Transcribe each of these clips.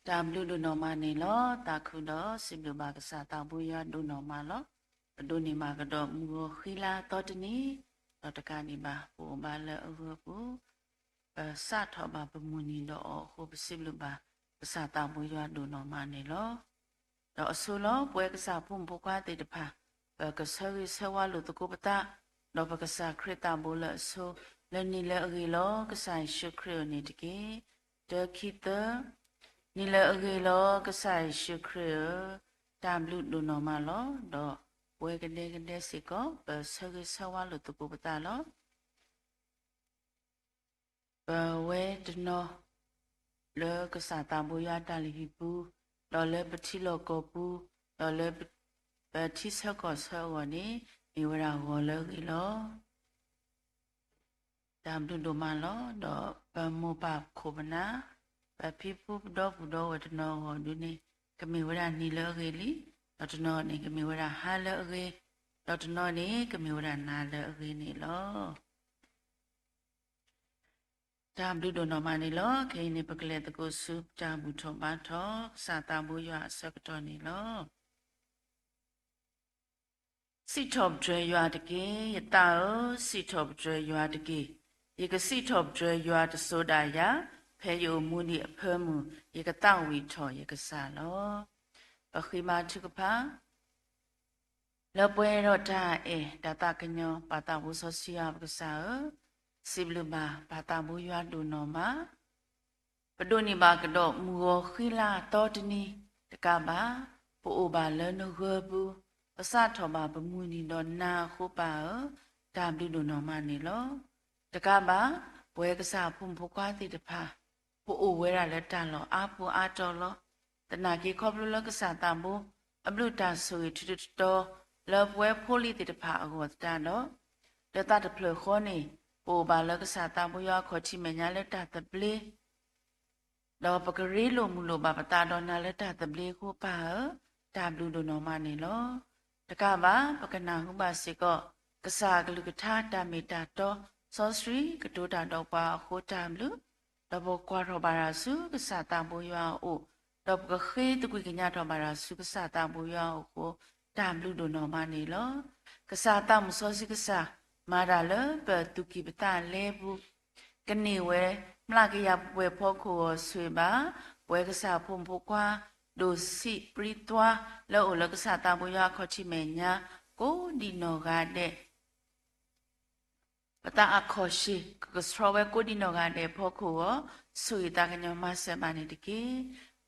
တၢ်ဘျုးဒိၣ်နီၢ်မးန့ၣ်လီၤ. သးခုဒီးစံးဘျုးဘၣ်ကစၢ်သးဘိယွၤဒိၣ်နီၢ်မးလီၤ. ပဒိးန့ၢ်ဘၣ်ကဒီးမုၢ်ဂီၤဃံလၤသီတနံၤ, ဒီးတကးဒံးဘၣ် ပအိၣ်ဘၣ်လၢအဂၢၤပူၤ, ပစးထီၣ်ဘၣ်ပမုၢ်နံၤဒီးအီၤအဃိ ပစံးဘျုးဘၣ်ကစၢ်သးဘိယွၤဒိၣ်နီၢ်မးန့ၣ်လီၤ. ဒီးအဆိလီၤ ပဝဲကစၢ်ဖိမုၣ်ဖိခွါသ့ၣ်တဖၣ်, ပကဆၢဂ့ၤဆၢဝါလိာ်သကိးပသး, ဒီးပကစၢ်ခရံာ်သးဘိလၢအဆိ, လၢနံၤလၢအဂ့ၤလီၤ ကစၢ်ယ့ၣ်ၡူးခရံာ်ဧၢန့ၣ်တက့ၢ်. တၢ ခံ သၢ, နံၤလၢအဂ့ၤလီၤ ကစၢ်ယ့ၣ်ၡူးခရံာ်ဧၢ, တၢ်ဘျုးဒိၣ်နီၢ်မးလီၤ. ဒီးပဝဲကဒဲကဒဲစ့ၢ်ကီး ပဆၢဂ့ၤဆၢဝါလိာ်သကိးပသးလီၤ. ပဝဲတနီၤ လၢကစၢ်သးဘိယွၤအတၢ်လုၢ်ဟံၣ်ပူၤ, ဒီးလၢပထံလီၢ်ကီၢ်ပူၤ, ဒီးလၢပ ပထံဆၢကီၢ်ဆၢအဂီၢ်န့ၣ် မ့ၢ်ဝဲဒၣ်ဂီၤလၢအဂ့ၤလီၤ. တၢ်ဘျုးဒိၣ်မးလီၤ. ဒီးပမိၢ်ပၢ်ခိၣ်ပနၢ်, ပဖံဖုပဒီပုၢ်ဒီဝဲၢ်တနီၤအဂီၢ်ဒုန့ၣ် ကမ့ၢ်ဝဲဒၣ်နံၤလၢအဂ့ၤလံ, ဒီးတနီၤန့ၣ် ကမ့ၢ်ဝဲဒၣ်ဟါလၢအဂ့ၤ, ဒီးတနီၤန့ၣ် ကမ့ၢ်ဝဲဒၣ်နၤလၢအဂ့ၤန့ၣ်လီၤ. တၢ်ဘျုးဒိၣ်နီၢ်မးန့ၣ်လီၤ. ခဲအံၤန့ၣ် ပကလဲၤသကိးဆူတၢ်ဘူၣ်ထီၣ်ဘါထီၣ် ကစၢ်သးဘိယွၤအဆၢကတီၢ်န့ၣ်လီၤ. စံးထီၣ်ပတြၢၤယွၤတက့ၢ်. ယသးဧၢ, စံးထီၣ်ပတြၢၤယွၤတက့ၢ်. ယကစံးထီၣ်ပတြၢၤယွၤတစိၤဒၣ်ယၤ, ဖဲယအိၣ်မူဒံးအဖၢမုၢ် ယကသးဝံၣ်ထီၣ်ယကစၢ်လီၤ. ပဃ့ဘါထုကဖၣ် လၢပှဲၤဒီးတၢ်အဲၣ်တၢ်သးကညီၤ ပၢ်သးဘိစီဆှံယွၤပကစၢ်ဧၢ, စံးဘျုးဘၣ်ပၢ်သးဘိယွၤဒိၣ်နီၢ်မး, ပဒိးန့ၢ်ဘၣ်ကဒီးမုၢ်ဂီၤဃံလၤသီတနံၤ, တကးဘၣ် ပအိၣ်ဘၣ်လၢနဂၢၤပူၤ, ပစးထီၣ်ဘၣ်ပမုၢ်နံၤဒီးနၤအဃိပၢ်ဧၢ, တၢ်ဘျုးဒိၣ်နီၢ်မးန့ၣ်လီၤ. တကးဘၣ် ပဝဲကစၢ်ဖိမုၣ်ဖိခွါသ့ၣ်တဖၣ် ပအိၣ်ဝဲဒၣ်လၢတၢ်လီၢ်အါပူၤအါတီၤလီၤ. သနာ်က့ခီဖျိလၢကစၢ်သးဘိ အဘျုးတၢ်ဆိၣ်ဂ့ၤထုးတတီၤ လၢပဝဲဖိလံၤသ့ၣ်တဖၣ်အဂီၢ်သတးဒီး လၢသးတဖျၢၣ်ဃီန့ၣ် ပအိၣ်ဘၣ်လၢကစၢ်သးဘိယွၤအခီၣ်ထံးမဲာ်ညါလၢတၢ်သဘျ့ ဒီးပကရ့လိာ်မုာ်လိာ်ဘၣ်ပသးဒီးနၤလၢတၢ်သဘျ့အဃိပၢ်ဧၢ, တၢ်ဘျုးဒိၣ်နီၢ်မးန့ၣ်လီၤ. တကးဘၣ် ပကနၢ်ဟူဘၣ်စ့ၢ်ကီး ကစၢ်အကလုၢ်ကထါတၢ်မ့ၢ်တၢ်တီ စီဆှံကတိၤတၢ်ဒီးပှၤအဃိတၢ်ဘျုး, ဒီးပကွၢ်ထီၣ်ဘၣ်တၢ်ဆူကစၢ်သးဘိယွၤအအိၣ်, ဒီးပကဃ့သကွံၢ်ကညးထီၣ်ဘၣ်တၢ်ဆူကစၢ်သးဘိယွၤအအိၣ်အဃိ တၢ်ဘျုးဒိၣ်နီၢ်မးန့ၣ်လီၤ. ကစၢ်သးမုၣ်စီဆှံကစၢ် မၤတၢ်လၢပသူၣ်ကံၢ်ပသးလဲပူၤ ကန့ၢ်ဝဲ မျးကယၤပှဲၤဖီခိၣ်အဂီၢ် ဆိၣ်ဂ့ၤဘၣ် ပဝဲကစၢ်ဖိမုၣ်ဖိခွါ ဒိၣ်ဆံးပြံသွါ လၢအအိၣ်လၢကစၢ်သးဘိယွၤအခီၣ်ထံးမဲာ်ညါ ကိးဒံးနီၢ်ဂၤဒဲး ပသးအခီၣ်ဆံး ကကဆှီဝဲကိးဒံးနီၢ်ဂၤဒဲးအဖီခိၣ်အဂီၢ် ဆိၣ်ဂ့ၤသးကညီၤမၤစၢၤဘၣ်န့ၣ်တက့ၢ်.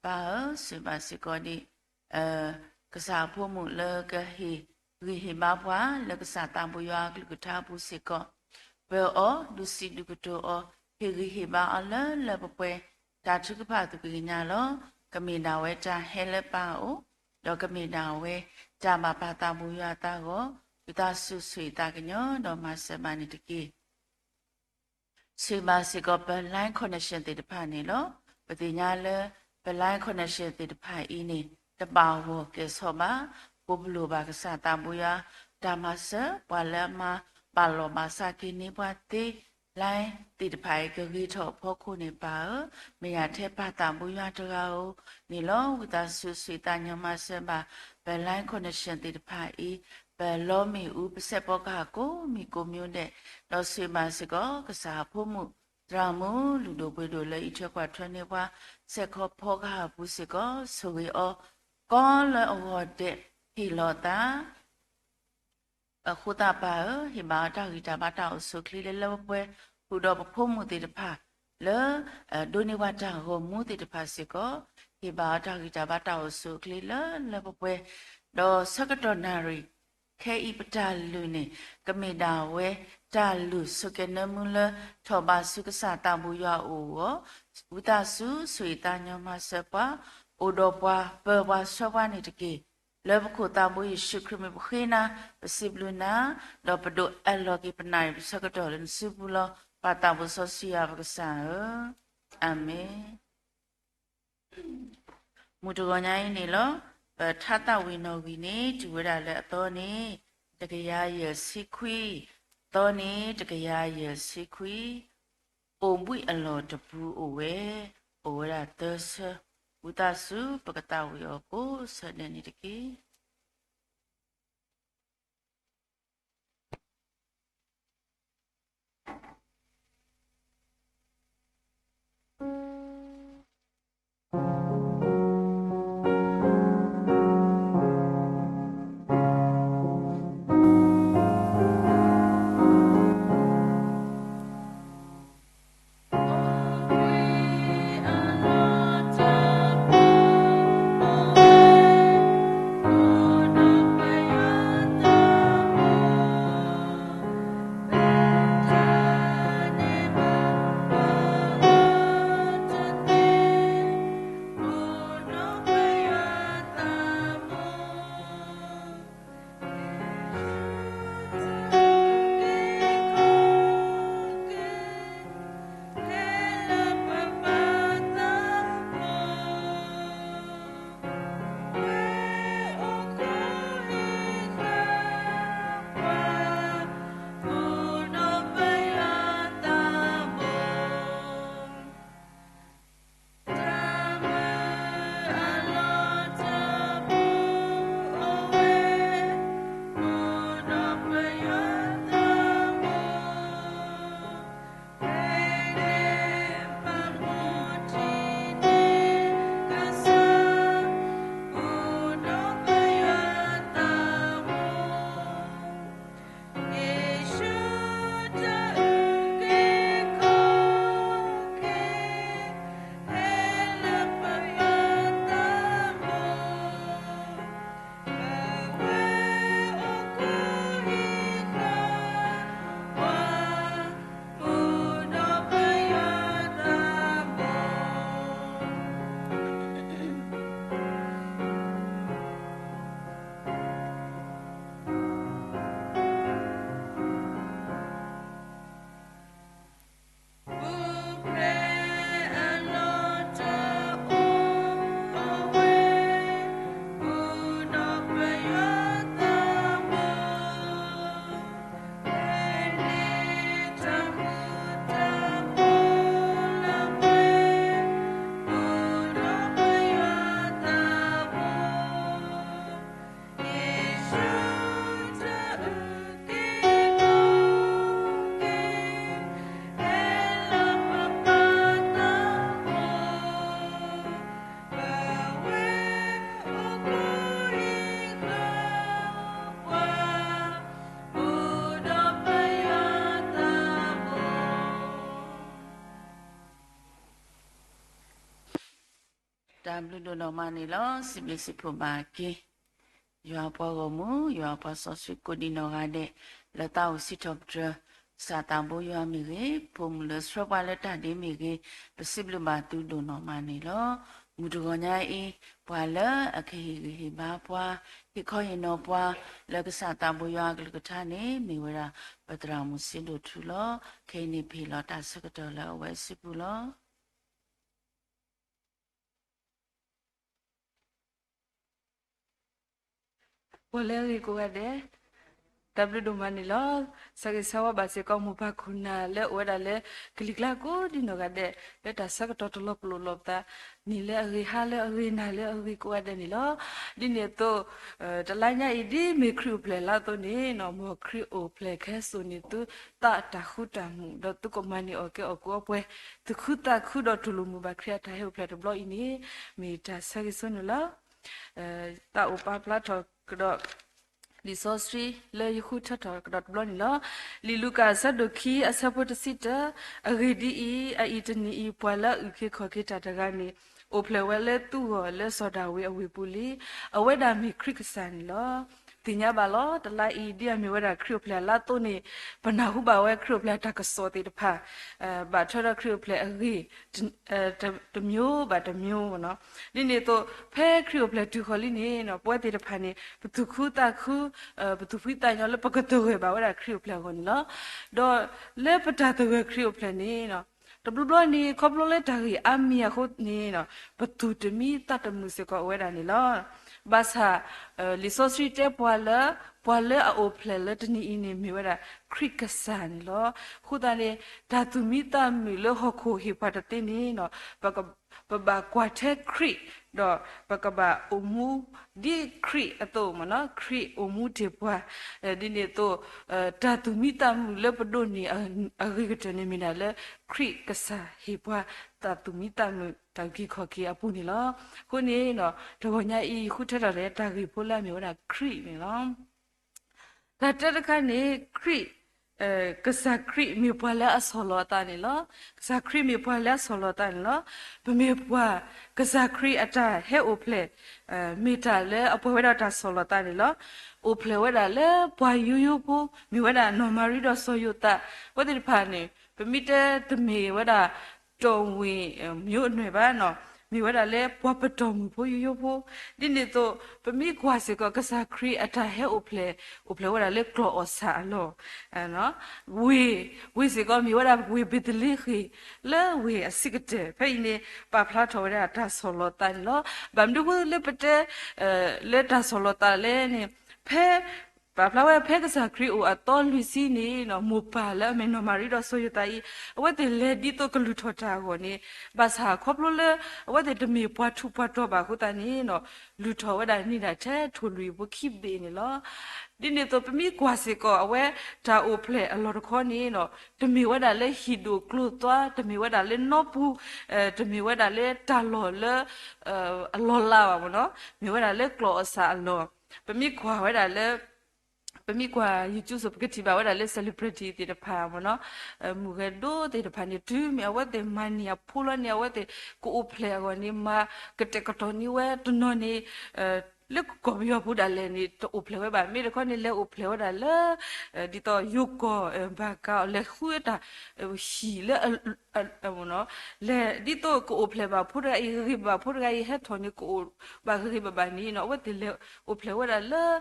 ပၢ်ဧၢ, ဆိၣ်ဂ့ၤဘၣ်စ့ၢ်ကီးဒံး ကစၢ်အဖိမုၣ်လၢကဟ့ၣ်ဂံၢ်ဟ့ၣ်ဘါပှၤ လၢကစၢ်သးဘိယွၤအကလုၢ်ကထါအပူၤစ့ၢ်ကီး, ပၢၤအီၤ ဒုးစံးဒုးကတိၤအီၤ, ဟ့ၣ်ဂံၢ်ဟ့ၣ်ဘါအီၤလၢလၢပှဲၤပှဲၤ တၢ်ထုကဖၣ်သူၣ်ကံၢ်ကညးလီၤ. ကမ့ၢ်ဒၣ်ဝဲတၢ်ဟဲလၢပၢ်အအိၣ်, ဒီးကမ့ၢ်ဒၣ်ဝဲတၢ်ဘၣ်ပၢ်သးဘိယွၤအသးအဂီၢ်, ဝံသးစူၤဆိၣ်ဂ့ၤသးကညီၤဒီးမၤစၢၤဘၣ်န့ၣ်တက့ၢ်. ဆိၣ်ဂ့ၤဘၣ်စ့ၢ်ကီးပ line connection သ့ၣ်တဖၣ်န့ၣ်လီၤ. ပသ့ၣ်ညါလၢ ပ line connection သ့ၣ်တဖၣ်အံၤန့ၣ် တဘၣ်ဂီၢ်ကဲၣ်ဆိးဘၣ်, ပပလီၢ်ဘၣ်ကစၢ်သးဘိယွၤ တၢ်မၤစၢၤ ပှၤလၢအမၤဘၣ်လီၢ်ဘၣ်စးက့ၤန့ၢ်ပှၤသ့ line သ့ၣ်တဖၣ်အံၤကဂ့ၤထီၣ်အဖီခိၣ်န့ၣ်ပၢ်ဧၢ, မ့ၢ်ယၤထဲပၢ်သးဘိယွၤတဂၤဧိၤန့ၣ်လီၤ. ဝံသးစူၤဆိၣ်ဂ့ၤသးကညီၤမၤစၢၤဘၣ် ပ line connection သ့ၣ်တဖၣ်အံၤ, ပလီမ့ၣ်အူပစဲးဖီကဟၣ်ကိးမံၤကိးမံၤဒဲး, ဒီးဆိၣ်ဂ့ၤဘၣ်စ့ၢ်ကီး ကစၢ်အဖိမုၣ် သရၣ်မုၣ်လုၢ်ဒိၣ်ပှ့ၤဒိၣ်လၢအံးထွဲကွၢ်ထွဲန့ၢ်ပှၤ စဲးဖီကဟၣ်ပူၤစ့ၢ်ကီး ဆိၣ်ဂ့ၤအီၤ ကိးလၢအဂီၢ်ဒဲး ဟ့ၣ်လီၤသး အဃိသတးပၢ်ဧၢ, ဟ့ၣ်ဘၣ်အီၤတၢ်ဂံၢ်တၢ်ဘါတၢ်အိၣ်ဆူၣ်အိၣ်ချ့လၢလၢပှဲၤပှဲၤ, ဃုာ်ဒီးပဖိမုၣ်သ့ၣ်တဖၣ်လၢ ဒိးန့ၢ်ပှၤတၢ်ဂီၤမူသ့ၣ်တဖၣ်စ့ၢ်ကီး, ဟ့ၣ်ဘၣ်အီၤတၢ်ဂံၢ်တၢ်ဘါတၢ်အိၣ်ဆူၣ်အိၣ်ချ့လၢလၢပှဲၤပှဲၤ, ဒီးဆၢကတီၢ်နၣ်ရံၣ် ခဲအံၤပတၢ်လုၢ်န့ၣ် ကမ့ၢ်ဒၣ်ဝဲ တၢ်လုၢ်ဆိးက့နၢမူလၢ ထီၣ်ဘးဆူကစၢ်သးဘိယွၤအအိၣ်အဂီၢ်, ဝံသးစူၤဆိၣ်ဂ့ၤသးကညီၤမၤစၢၤပှၤ, အိၣ်ဒီးပှၤ ပၢၤပှၤဆှၢပှၤန့ၣ်တက့ၢ်. လၢပခိၣ်သးဘိယ့ၣ်ၡူးခရံာ်မံၤပဃ့နၤ, ပစံးဘျုးနၤ, ဒီးပဒိးအၢၣ်လီၤက့ၤပနၣ်ရံၣ်ပဆၢကတီၢ်လၢနစုပူၤလီၤ. ပၢ်သးဘိစီဆှံယွၤပကစၢ်ဧၢ, အၤမ့ၣ်. မုၢ်တဂီၤညါအံၤန့ၣ်လီၤ. ပထါသးဝံၣ်နီၣ်ဂံၢ်န့ၣ် တုၤဝဲဒၣ်လၢအသီန့ၣ် တကယၤယဲၢ်ဆံခွံ, သီန့ၣ် တကယၤယဲၢ်ဆံခွံ, အိၣ်ဘှံးအလီၢ်တပူၤအိၣ်ဝဲ, အိၣ်ဝဲဒၣ်သၢဆၢ, ဝံသးစူၤ ပကသးဝံၣ်အီၤကိးဆၢဒဲးန့ၣ်တက့ၢ်. Put up your တၢ်ဘျုးဒိၣ်နီၢ်မးန့ၣ်လီၤ. စံးဘျုးစံးဖှိၣ်ဘၣ်က့ၤ ယွၤအပှၤဂီၢ်မုၢ် ယွၤအပှၤစီဆှံကိးဒံးနီၢ်ဂၤဒဲး လၢသးအိၣ်စံးထီၣ်ပတြၢၤ ကစၢ်သးဘိယွၤမ့ၢ်ဂ့ၤ, ဖိမုၣ်လၢဆှၢပှၤလၢတၢ်ဒ့မ့ၢ်ဂ့ၤ, ပစံးဘျုးဘၣ်သုဒိၣ်နီၢ်မးန့ၣ်လီၤ. မုၢ်တဂီၤညါအံၤ ပှၤလၢအကဟ့ၣ်ဂံၢ်ဟ့ၣ်ဘါပှၤ, ဟ့ၣ်ခီဟ့ၣ်နီၤပှၤ လၢကစၢ်သးဘိယွၤအကလုၢ်ကထါန့ၣ် မ့ၢ်ဝဲဒၣ် ပသရၣ်မုၣ်စ့ဒိၣ်ထူလီၤ. ခဲအံၤန့ၣ် ပဟ့ၣ်လီၤတၢ်ဆၢကတီၢ်လၢအဝဲစုပူၤလီၤ. ပှၤလၢအဂ့ၤကိးဂၤဒဲး, တၢ်ဘျုးဒိၣ်မးန့ၣ်လီၤ. ဆၢဂ့ၤဆၢဝါဘၣ်စ့ၢ်ကီး မိၢ်ပၢ်ခိၣ်နၢ်လၢအိၣ်ဝဲဒၣ်လၢ ကလံၤကျါကိးဒံးနီၢ်ဂၤဒဲး လၢတၢ်ဆၢကတီၢ်တလီၤပလိာ်လိာ်ပသး, နံၤလၢအဂ့ၤ ဟါလၢအဂ့ၤ နၤလၢအဂ့ၤကိးဂၤဒဲးန့ၣ်လီၤ. ဒ်န့ၣ်အသိး တလါညါအံၤ ဒ်မ့ၢ်ခရံာ်အိၣ်ဖျဲၣ်လါအသိးန့ၣ် မ်ခရံာ်အိၣ်ဖျဲၣ်ကဟဲစိာ်န့ၢ်သုသးတၢ်ဃူတၢ်မုာ် ဒီးသုကမၤန့ၢ်အီၣ်ကဲအီၣ်ကိးအီပှဲၤ သူၣ်ခုသးခုဒီးတူၢ်လိာ်မုာ်ဘၣ်ခရံာ်အတၢ်ဟဲအိၣ်ဖျဲၣ်တဘျီအံၤန့ၣ် မ့ၢ်တၢ်ဆၢဂ့ၤဆိန့ၣ်လီၤ. သးအိၣ်ပာ်ဖျါထီၣ်ကဒီး လံာ်စီဆှံလၢယဃုထၢထီၣ်ကဒီးတဘျီန့ၣ်လီၤ. လံာ်လူၤကၣ်အဆၢဒိၣ်ခံ အဆၢဖိတဆံတၢ, အဂ့ၢ်ဒ်အံၤ, အအံၤတနံၤအံၤ ပှၤလၢအအုၣ်က့ၤခီၣ်က့ၤတၢ်တဂၤန့ၣ် အိၣ်ဖျဲၣ်ဝဲလၢသုဂီၢ်လၢစီၤဒၤဝံးအဝ့ၢ်ပူၤလံ. အဝဲဒၣ်မ့ၢ်ခရံာ်ကစၢ်န့ၣ်လီၤ. သ့ၣ်ညါဘၣ်လီၤ. တလါအံၤ ဒ်အမ့ၢ်ဝဲဒၣ်ခရံာ်အိၣ်ဖျဲၣ်အလါအသိးန့ၣ် ပနၢ်ဟူဘၣ်ဝဲခရံာ်အိၣ်ဖျဲၣ်အတၢ်ကစီၣ်သ့ၣ်တဖၣ် ဘၣ်ထွဲဒီးခရံာ်အိၣ်ဖျဲၣ်အဂ့ၢ် တ တ တမျိုးဘၣ်တမျိုးနီၤ. ဒ်န့ၣ်အသိး ဖဲခရံာ်အိၣ်ဖျဲၣ်တုၤဃီၤလံန့ၣ်နီၤ ပဝဲသ့ၣ်တဖၣ်န့ၣ် ပသူၣ်ခုသးခု ပသူၣ်ဖှံသးညီလၢပကသဂၢၢ်ဘၣ်ဝဲဒၣ်ခရံာ်အိၣ်ဖျဲၣ်အဂီၢ်န့ၣ်လီၤ. ဒီးလၢပတၢ်သဂၢၢ်ခရံာ်အိၣ်ဖျဲၣ်န့ၣ်နီၤ တဘျီဘျီန့ၣ် ခီဖျိလၢတၢ်ဂ့ၢ်အါမံၤအဃိန့ၣ်နီၤ ပသူၣ်တမံသးတမုာ်စ့ၢ်ကီးအိၣ်ဝဲဒၣ်န့ၣ်လီၤ. ဘၣ်ဆၣ် လံာ်စီဆှံတဲပှၤလၢ ပှၤလၢအအိၣ်ဖျဲၣ်လၢတနံၤအံၤန့ၣ် မ့ၢ်ဝဲဒၣ်ခရံာ်ကစၢ်န့ၣ်လီၤ. အဃိသတးန့ၣ် တၢ်သူၣ်မံသးမုာ်လၢဟီၣ်ခိၣ်ဟ့ၣ်ပှၤတသ့န့ၣ်နီၤ ပက ပဘၣ်ကွၢ်ထဲခရံာ်, ဒီးပကဘၣ်အိၣ်မူဒ်ခရံာ်အသိးမ့ၢ်နီၤ, ခရံာ်အိၣ်မူတ့ၢ်ပှၤ, ဒ်န့ၣ်အသိး တၢ်သူၣ်မံသးမုာ်လၢပဒိးန့ၢ်အဂ့ၤကတၢၢ်န့ၣ်မ့ၢ်ဒၣ်လၢ ခရံာ်ကစၢ်ဟ့ၣ်ပှၤတၢ်သူၣ်မံသးမုာ်တၢ်အုၣ်က့ၤခီၣ်က့ၤအပူၤန့ၣ်လီၤ. အဃိန့ၣ် တဂီၤညါအံၤ ဃုထၢထီၣ်လၢတၢ်ဂ့ၢ်ဖိလၢအမ့ၢ်ဝဲဒၣ်ခရံာ်န့ၣ်လီၤ. တၢ်တၢတခါန့ၣ် ခရံာ်, ကစၢ်ခရံာ်မ့ၢ်ပှၤလၢအဆီၣ်လီၤအသးန့ၣ်လီၤ. ကစၢ်ခရံာ်မ့ၢ်ပှၤလၢအဆီၣ်လီၤအသးန့ၣ်လီၤ. ပမ့ၢ်ကွၢ် ကစၢ်ခရံာ်အတၢ်ဟဲအိၣ်ဖျဲၣ် မ့ၢ်တၢ်လၢအပှဲၤဝဲဒၣ်တၢ်ဆီၣ်လီၤသးန့ၣ်လီၤ. အိၣ်ဖျဲၣ်ဝဲဒၣ်လၢပှၤယိယိဖိ, မ့ၢ်ဝဲဒၣ်နီၢ်မၤရံဒီးစီၤယိၤသး, အဝဲသ့ၣ်တဖၣ်န့ၣ် ပမ့ၢ်တဲတမ့ၢ်ဝဲဒၣ် တီၢ်ဝ့ၢ်မၠိအနွဲၣ်ဘၣ်နီၤ, မ့ၢ်ဝဲဒၣ်လၢပှၤပတီၢ်မုၢ်ဖိယိယိဖိ, ဒ်န့ၣ်အသိး ပမ့ၢ်ကွၢ်စ့ၢ်ကီး ကစၢ်ခရံာ်အတၢ်ဟဲအိၣ်ဖျဲၣ်, အိၣ်ဖျဲၣ်ဝဲဒၣ်လၢကျီၢ်အီၣ်ဆၣ်အလီၢ် ဝ့ၢ်, ဝ့ၢ်စ့ၢ်ကီးမ့ၢ်ဝဲဒၣ်ဝ့ၢ်ဘ့းသလ့ဃ့ၣ် လၢဝ့ၢ်အဆံးကတၢၢ်, ဖဲအံၤန့ၣ် ပာ်ဖျါထီၣ်ဝဲဒၣ်တၢ်ဆီၣ်လီၤသးန့ၣ်လီၤ. ဘၣ်မနုၤဃိလၢပတဲ လၢတၢ်ဆီၣ်လီၤသးလဲၣ်န့ၣ်, ဖဲ ပာ်ဖျါဝဲဖဲကစၢ်ခရံာ်အိၣ်အသီလွံၢ်ဆံန့ၣ်နီၤ, မိၢ်ပၢ်လၢအမ့ၢ်နီၢ်မၤရံဒီးစီၤယိၤသးအံၤ, အဝဲသ့ၣ်လဲၤဒ်သိးကလုၢ်ထီၣ်တၢ်အဂီၢ်န့ၣ်, ဘၣ်ဆၣ်ခီဖျိလၢ အဝဲသ့ၣ်တမ့ၢ်ပှၤထူးပှၤတီၤဘၣ်အဃိသတးန့ၣ်နီၤ, လုၢ်ထီၣ်ဝဲဒၣ်န့ၢ်ဒၣ်ထဲထိၣ်လွံၢ်ဖိခံဘ့ၣ်န့ၣ်လီၤ. ဒ်န့ၣ်အသိး ပမ့ၢ်ကွၢ်စ့ၢ်ကီး အဝဲတၢ်အိၣ်ဖျဲၣ်အလီၢ်တခီန့ၣ်နီၤ, တမ့ၢ်ဝဲဒၣ်လၢဟံၣ်ဒိၣ်ကျိၤသွါ, တမ့ၢ်ဝဲဒၣ်လၢနီပူၤ, တမ့ၢ်ဝဲဒၣ်လၢတၢ်လီၢ်လၢ အလီၤလးဘၣ်မ့ၢ်နီၤ, မ့ၢ်ဝဲဒၣ်လၢကျီၢ်အီၣ်ဆၣ်အလီၢ်, ပမ့ၢ်ကွၢ်ဝဲဒၣ်လၢ ပမ့ၢ်ကွၢ် YouTube စိၤ ပကထံၣ်ဘၣ်ဝဲဒၣ်လၢ celebrity သ့ၣ်တဖၣ်မ့ၢ်နီၤ, မုၢ်ဂဲၤဒိသ့ၣ်တဖၣ်န့ၣ် တုၤမ့ၢ်အဝဲသ့ၣ်မၤန့ၢ်အဖိလီၤန့ၣ် အဝဲသ့ၣ်ကအိၣ်ဖျဲၣ်အဂီၢ်န့ၣ် မၤကတဲာ်ကတီၤန့ၢ်ဝဲတနီၤန့ၣ် လၢကီၢ်ပယီၤပူၤဒၣ်လဲာ်န့ၣ် တအိၣ်ဖျဲၣ်ဝဲဘၣ်. မ့ၢ်တခီန့ၣ် လဲၤအိၣ်ဖျဲၣ်ဝဲဒၣ်လၢ ဒ်သိးယိၤကီၢ်ဘၣ်ကးအီၤ လဲၤဃုတၢ်ဟံၣ်လၢ ဒ်သိးကအိၣ်ဖျဲၣ်ဘၣ်ဖိတဂၤအံၤ ဂ့ၤဂ့ၤဘၣ်ဘၣ် ဖိတဂၤအံၤဟဲထီၣ်န့ၣ် ကအိၣ်ဘၣ်ဂ့ၤဂ့ၤဘၣ်ဘၣ်န့ၣ်နီၤ, အဝဲသ့ၣ်လဲၤအိၣ်ဖျဲၣ်ဝဲဒၣ်လၢ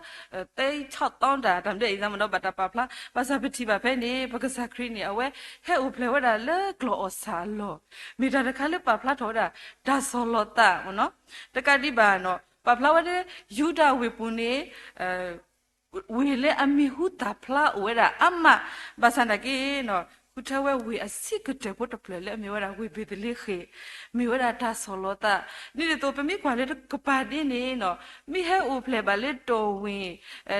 သဲဆီၣ်သီတၢ် တၢ်မ့ၢ်ဒ်အံၤသးမ့ၢ်နီၤ ဘၣ်တၢ်ပာ်ဖျါ, ဘၣ်ဆၣ်ပထံၣ်ဘၣ်ဖဲန့ၣ် ပကစၢ်ခရံာ်န့ၣ် အဝဲဟဲအိၣ်ဖျဲၣ်ဝဲဒၣ်လၢကျီၢ်အီၣ်ဆၣ်အလီၢ်, မ့ၢ်တၢ်တခါလၢပာ်ဖျါထီၣ်ဝဲဒၣ် တၢ်ဆီၣ်လီၤသးမ့ၢ်နီၤ, တကးဒံးဘၣ်နီၤ ပာ်ဖျါဝဲလၢ ယူဒၤဝ့ၢ်ပူၤန့ၣ် ဝ့ၢ်လၢအမံၤဟူသၣ်ဖျါအိၣ်ဝဲဒၣ်အါမး, ဘၣ်ဆၣ်နာ်က့နီၤ ဃုထၢဝဲဝ့ၢ်အဆံးကတၢၢ်ဖိတဖျၢၣ်လၢအမ့ၢ်ဝဲဒၣ်ဝ့ၢ်ဘ့းသလ့ဃ့ၣ်, မ့ၢ်ဝဲဒၣ်တၢ်ဆီၣ်လီၤသး, ဒ်န့ၣ်အသိး ပမ့ၢ်ကွၢ်လၢကပၤဒ်န့ၣ်နီၤ မ့ၢ်ဟဲအိၣ်ဖျဲၣ်ဘၣ်လၢတီၢ်ဝ့ၢ်,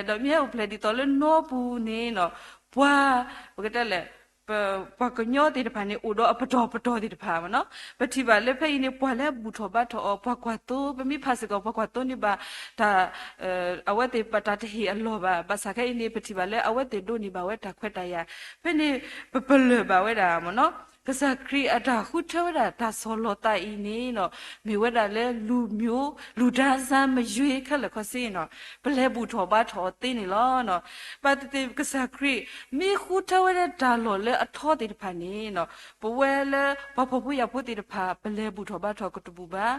ဒီးမ့ၢ်ဟဲအိၣ်ဖျဲၣ်ဒ်သိးလၢနီပူၤန့ၣ်နီၤ ပှၤ, ပကတဲလဲၣ် ပှၤကညီသ့ၣ်တဖၣ်န့ၣ် အိၣ်ဒီးအပတီၢ်ပတီၢ်သ့ၣ်တဖၣ်မ့ၢ်နီၤ, ပထံၣ်ဘၣ်လၢဖဲအံၤန့ၣ် ပှၤလၢဘူၣ်ထီၣ်ဘါထီၣ်အီၤ ပှၤကွၢ်သိ, ပမ့ၢ်ဖးစ့ၢ်ကီး ပှၤကွၢ်သိန့ၢ်ဘၣ် တၢ် အဝဲသ့ၣ်ပတၢ်တဟ့ၣ်အလီၢ်ဘၣ်, ဘၣ်ဆၣ်ခဲအံၤန့ၣ် ပထံၣ်ဘၣ်လၢအဝဲသ့ၣ်ဒိးန့ၢ်ဘၣ်ဝဲတၢ်ခွဲးတၢ်ယာ်, ဖဲန့ၣ် ပပလၢၢ်ဘၣ်ဝဲဒၣ်မ့ၢ်နီၤ, ကစၢ်ခရံာ်အတၢ်ဃုထၢဝဲဒၣ်တၢ်ဆီၣ်လီၤသးအံၤန့ၣ်နီၤ မ့ၢ်ဝဲဒၣ်လၢလူၤမၠိ, လူၤဒါစၢ်မယွ့ခဲလၢာ်ခဲဆ့နီၤ, ပလဲၤဘူၣ်ထီၣ်ဘါထီၣ်အီၤသ့န့ၣ်လီၤ. ဘၣ်သ့ၣ်သ့ၣ် ကစၢ်ခရံာ် မ့ၢ်ဃုထၢဝဲဒၣ်တၢ်လီၢ်လၢအထီသ့ၣ်တဖၣ်န့ၣ်နီၤ, ပဝဲလၢပှၤဖှီၣ်ဖိယာ်ဖိသ့ၣ်တဖၣ် ပလဲၤဘူၣ်ထီၣ်ဘါထီၣ်ကတဘူၣ်ဘၣ်,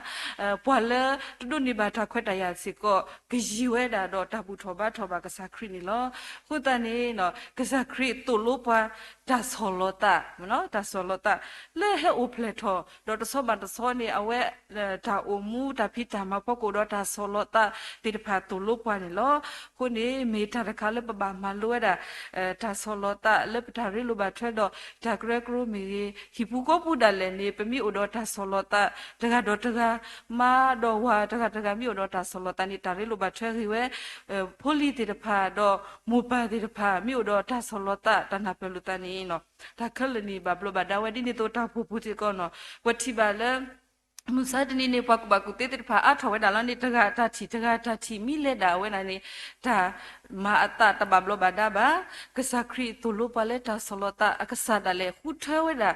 ပှၤလၢတဒိးန့ၢ်ဘၣ်တၢ်ခွဲးတၢ်ယာ်စ့ၢ်ကီး ကယံာ်ဝဲဒၣ်ဒီးတၢ်ဘူၣ်ထီၣ်ဘါထီၣ်ဘၣ်ကစၢ်ခရံာ်န့ၣ်လီၤ. အဃိသတးန့ၣ်နီၤ ကစၢ်ခရံာ်သိၣ်လိပှၤ တၢ်ဆီၣ်လီၤသး, တၢ်ဆီၣ်လီၤသး လၢဟဲအိၣ်ဖျဲၣ်ထီၣ် ဒီးတဆီဘၣ်တဆီန့ၣ် အဝဲ တၢ်အိၣ်မူတၢ်ဖံးတၢ်မၤဖီခိၣ်ဒီးတၢ်ဆီၣ်လီၤသးသ့ၣ်တဖၣ်သိၣ်လိပှၤန့ၣ်လီၤ. အဃိန့ၣ် မ့ၢ်တၢ်တခါလၢပဘၣ်မၤလိဝဲဒၣ် တၢ်ဆီၣ်လီၤသးလၢပတၢ်ရ့လိာ်ဘၣ်ထွဲဒီး တၢ်ကရၢကရိမ့ၢ်ဂ့ၤ, ဟံၣ်ပူၤဃီပူၤဒၣ်လဲာ်န့ၣ် ပမ့ၢ်အိၣ်ဒီးတၢ်ဆီၣ်လီၤသး တဂၤဒီးတဂၤ, မါဒီးဝၤတဂၤတဂၤမ့ၢ်အိၣ်ဒီးတၢ်ဆီၣ်လီၤသးန့ၣ် တၢ်ရ့လိာ်ဘၣ်ထွဲဂ့ၤဝဲ, ဖိလံၤသ့ၣ်တဖၣ်ဒီးမိၢ်ပၢ်သ့ၣ်တဖၣ် မ့ၢ်အိၣ်ဒီးတၢ်ဆီၣ်လီၤသး တၢ်နၢ်ပၢၢ်လိာ်သးန့ၣ် တၢ်ခဲလၢာ်န့ၣ် ဘၣ်ဘျီးဘၣ်ဒါဝဲ ဒ်န့ၣ်အသိးတၢ်အိၣ်ဖှိၣ်ဖိစ့ၢ်ကီးနီၤ ပထံၣ်ဘၣ်လၢ မုၢ်ဆါတနံၤန့ၣ် ပှၤကူၣ်ဘၣ်ကူၣ်သ့သ့ၣ်တဖၣ်အါထီၣ်ဝဲဒၣ်လီၤန့ၣ် တဂၤတၢ်ထံၣ်တဂၤတၢ်ထံၣ်မ့ၢ်လဲၤဒၣ်ဝဲဒၣ်န့ၣ် တၢ်မၤအသးတဘၣ်ဘျီးဘၣ်ဒါဘၣ်. ကစၢ်ခရံာ်သိၣ်လိပှၤလၢတၢ်ဆီၣ်လီၤသး အကစၢ်ဒၣ်လဲာ်ဃုထၢဝဲဒၣ်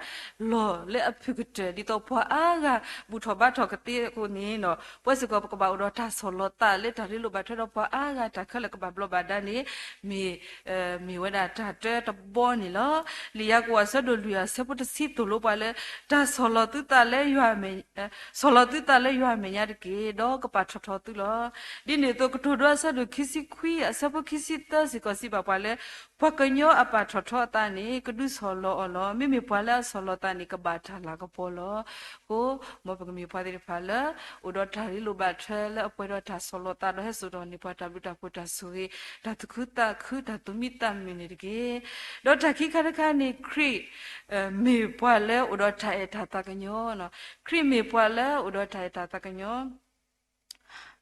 လီၢ်လၢအဖုၣ်ကတၢၢ် ဒ်သိးပှၤအါဂၤဘူၣ်ထီၣ်ဘါထီၣ်ကသ့အဃိန့ၣ်နီၤ ပဝဲစ့ၢ်ကီးပကဘၣ်အိၣ်ဒီးတၢ်ဆီၣ်လီၤသး လၢတၢ်ရ့လိာ်ဘၣ်ထွဲဒီးပှၤအါဂၤတၢ်ခဲလၢာ်ကဘၣ်ဘျီးဘၣ်ဒါန့ၣ် မ့ၢ် မ့ၢ်ဝဲဒၣ်တၢ်တၢတဘီန့ၣ်လီၤ. လံာ်ယၤကိာ်အဆၢဒိၣ်လွံၢ်အဆၢဖိတဆံသိၣ်လိပှၤလၢ တၢ်ဆီၣ်လီၤသုသးလၢယွၤမဲာ် ဆီၣ်လီၤသုသးလၢယွၤမဲာ်ညါတက့ၢ် ဒီးကပာ်ထီၣ်ထီသုလီၤ. ဒ်န့ၣ်အသိး ကတိၤဒိအဆၢဒိၣ်ခံဆံခွံအဆၢဖိခံဆံသၢစ့ၢ်ကီးစံးဘၣ်ပှၤလၢ ပှၤကညီအပာ်ထီၣ်ထီအသးန့ၣ် ကဒုးဆီၣ်လီၤအီၤလီၤ. မ့မ့ၢ်ပှၤလၢအဆီၣ်လီၤသးန့ၣ် ကဘၣ်တၢ်လၤကပီၤလီၤ. အဃိ မ်ပကမ့ၢ်ပှၤသ့ၣ်တဖၣ်လၢ အိၣ်ဒီးတၢ်ရ့လိာ်ဘၣ်ထွဲလၢအပှဲၤဒီးတၢ်ဆီၣ်လီၤသး ဒီးဟဲစိာ်ထီၣ်န့ၢ်ပှၤတၢ်ဘျုးတၢ်ဖှိၣ်တၢ်ဆိၣ်ဂ့ၤ တၢ်သူၣ်ခုသးခု တၢ်သူၣ်မံသးမုာ်န့ၣ်တက့ၢ်. ဒီးတၢ်ခံခါတခါန့ၣ် ခရံာ် မ့ၢ်ပှၤလၢအိၣ်ဒီးတၢ်အဲၣ်တၢ်သးကညီၤ, ခရံာ်မ့ၢ်ပှၤ လၢအိၣ်ဒီးတၢ်အဲၣ်တၢ်သးကညီၤ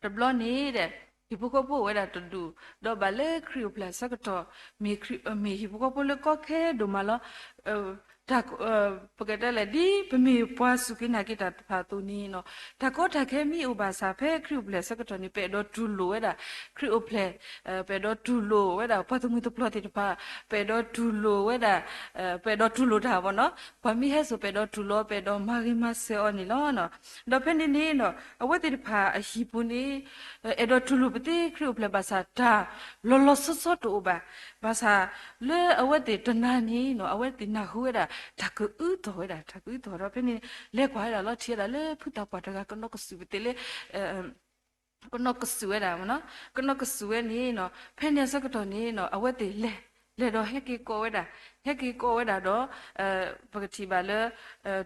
တဘျီန့ၣ်ဒီး ဟံၣ်ဖိဃီဖိအိၣ်ဝဲဒၣ်တဒူၣ်, ဒီးဘၣ်လၢခရံာ်အိၣ်ဖျဲၣ်အဆၢကတီၢ် မ့ၢ်ဟံၣ်ဖိဃီဖိလၢကီခဲဒိၣ်မးလီၤ. ပကတဲလဲၣ် ဒ်ပမ့ၢ်ပှၤစူၢ်က့ၤနာ်က့ၤတၢ်တဖၣ်အသိးန့ၣ်နီၤ, တၢ်ကီတၢ်ခဲမ့ၢ်အိၣ်ဘၣ်ဆၣ် ဖဲခရံာ်အိၣ်ဖျဲၣ်အဆၢကတီၢ်န့ၣ် ပအဲၣ်ဒိးတူၢ်လိာ်ဝဲဒၣ် ခရံာ်အိၣ်ဖျဲၣ်, ပအဲၣ်ဒိးတူၢ်လိာ်ဝဲဒၣ် ပှၤသုးမုၢ်သပျီၤသ့ၣ်တဖၣ်, ပအဲၣ်ဒိးတူၢ်လိာ်ဝဲဒၣ် ပအဲၣ်ဒိးတူၢ်လိာ်တၢ်ဘၣ်နီၤ, ပှၤမ့ၢ်ဟဲစိာ် ပအဲၣ်ဒိးတူၢ်လိာ် ပအဲၣ်ဒိးမၤဂ့ၤမၤစၢၤအီၤန့ၣ်လီၤ. ဒီးဖဲန့ၣ်န့ၣ်နီၤ အဝဲသ့ၣ်တဖၣ်အဟံၣ်ပူၤန့ၣ် အဲၣ်ဒိးတူၢ်လိာ်ပသ့ခရံာ်အိၣ်ဖျဲၣ်ဘၣ်ဆၣ် တၢ်လီၤလီၤဆီဆီတအိၣ်ဘၣ်. ဘၣ်ဆၣ်လၢအဝဲသ့ၣ်တနၤန့ၣ်နီၤ အဝဲသ့ၣ်နၢ်ဟူဝဲဒၣ် တၢ်ကအုတီၢ်ဝဲဒၣ်, တၢ်ကအုတီၢ်ဒီး ဖဲန့ၣ် လဲၤကွၢ်ဝဲဒၣ်လီၤ ထံၣ်ဝဲဒၣ်လၢဖုသးပှၢ်တဂၤ ကနီၢ်ကစူၣ်ပသ့လၢ ကနီၢ်ကစူၣ်ဝဲဒၣ်မ့ၢ်နီၤ, ကနီၢ်ကစူၣ်ဝဲန့ၣ်နီၤ ဖဲန့ၣ်အဆၢကတီၢ်န့ၣ်နီၤ အဝဲသ့ၣ်လဲၤ, လဲၤဒီးဟဲက့ၤကိးဝဲဒၣ်, ဟဲက့ၤကိးဝဲဒၣ်ဒီး ပကထံၣ်ဘၣ်လၢ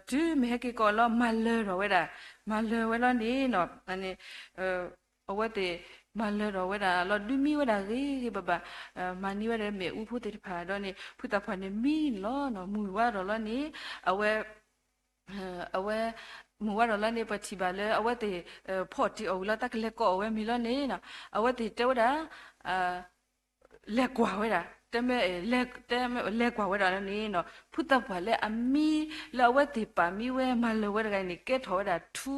တုၤမ့ၢ်ဟဲက့ၤကိးလီၤ မၤလၢၤထီၣ်ဝဲဒၣ်, မၤလၢၤဝဲလီၤန့ၣ်နီၤ အဝဲသ့ၣ်မၤလၢၤထီၣ်ဝဲဒၣ်လီၤ ဒုးမံဝဲဒၣ်ဂ့ၤဂ့ၤဘၣ်ဘၣ်, မၤန့ၢ်ဝဲဒၣ်မ့ၣ်အူဖိသ့ၣ်တဖၣ်ဒီးန့ၣ် ဖုသးပှၢ်န့ၣ်မံန့ၣ်လီၤ. မုၢ်ဝါထီၣ်လီၤန့ၣ် အဝဲ အဝဲ မုၢ်ဝါထီၣ်လီၤန့ၣ် ပထံၣ်ဘၣ်လၢအဝဲသ့ၣ် ဖီၣ်တ့ၢ်အီၤဝံၤလီၤ တၢ်ကလဲၤကိးအီၤဝဲမံၤလီၤန့ၣ်နီၤ အဝဲသ့ၣ်တဲဝဲဒၣ် လဲၤကွၢ်ဝဲဒၣ်, တဲမ့ၢ် တဲမ့ၢ်လဲၤကွၢ်ဝဲဒၣ်လီၤန့ၣ်နီၤ ဖုသးပှၢ်လၢအမံ လၢအဝဲသ့ၣ်ပာ်မံဝဲမၤလၢၤဝဲတဂၤန့ၣ် ကဲထီၣ်ဝဲဒၣ် ထူ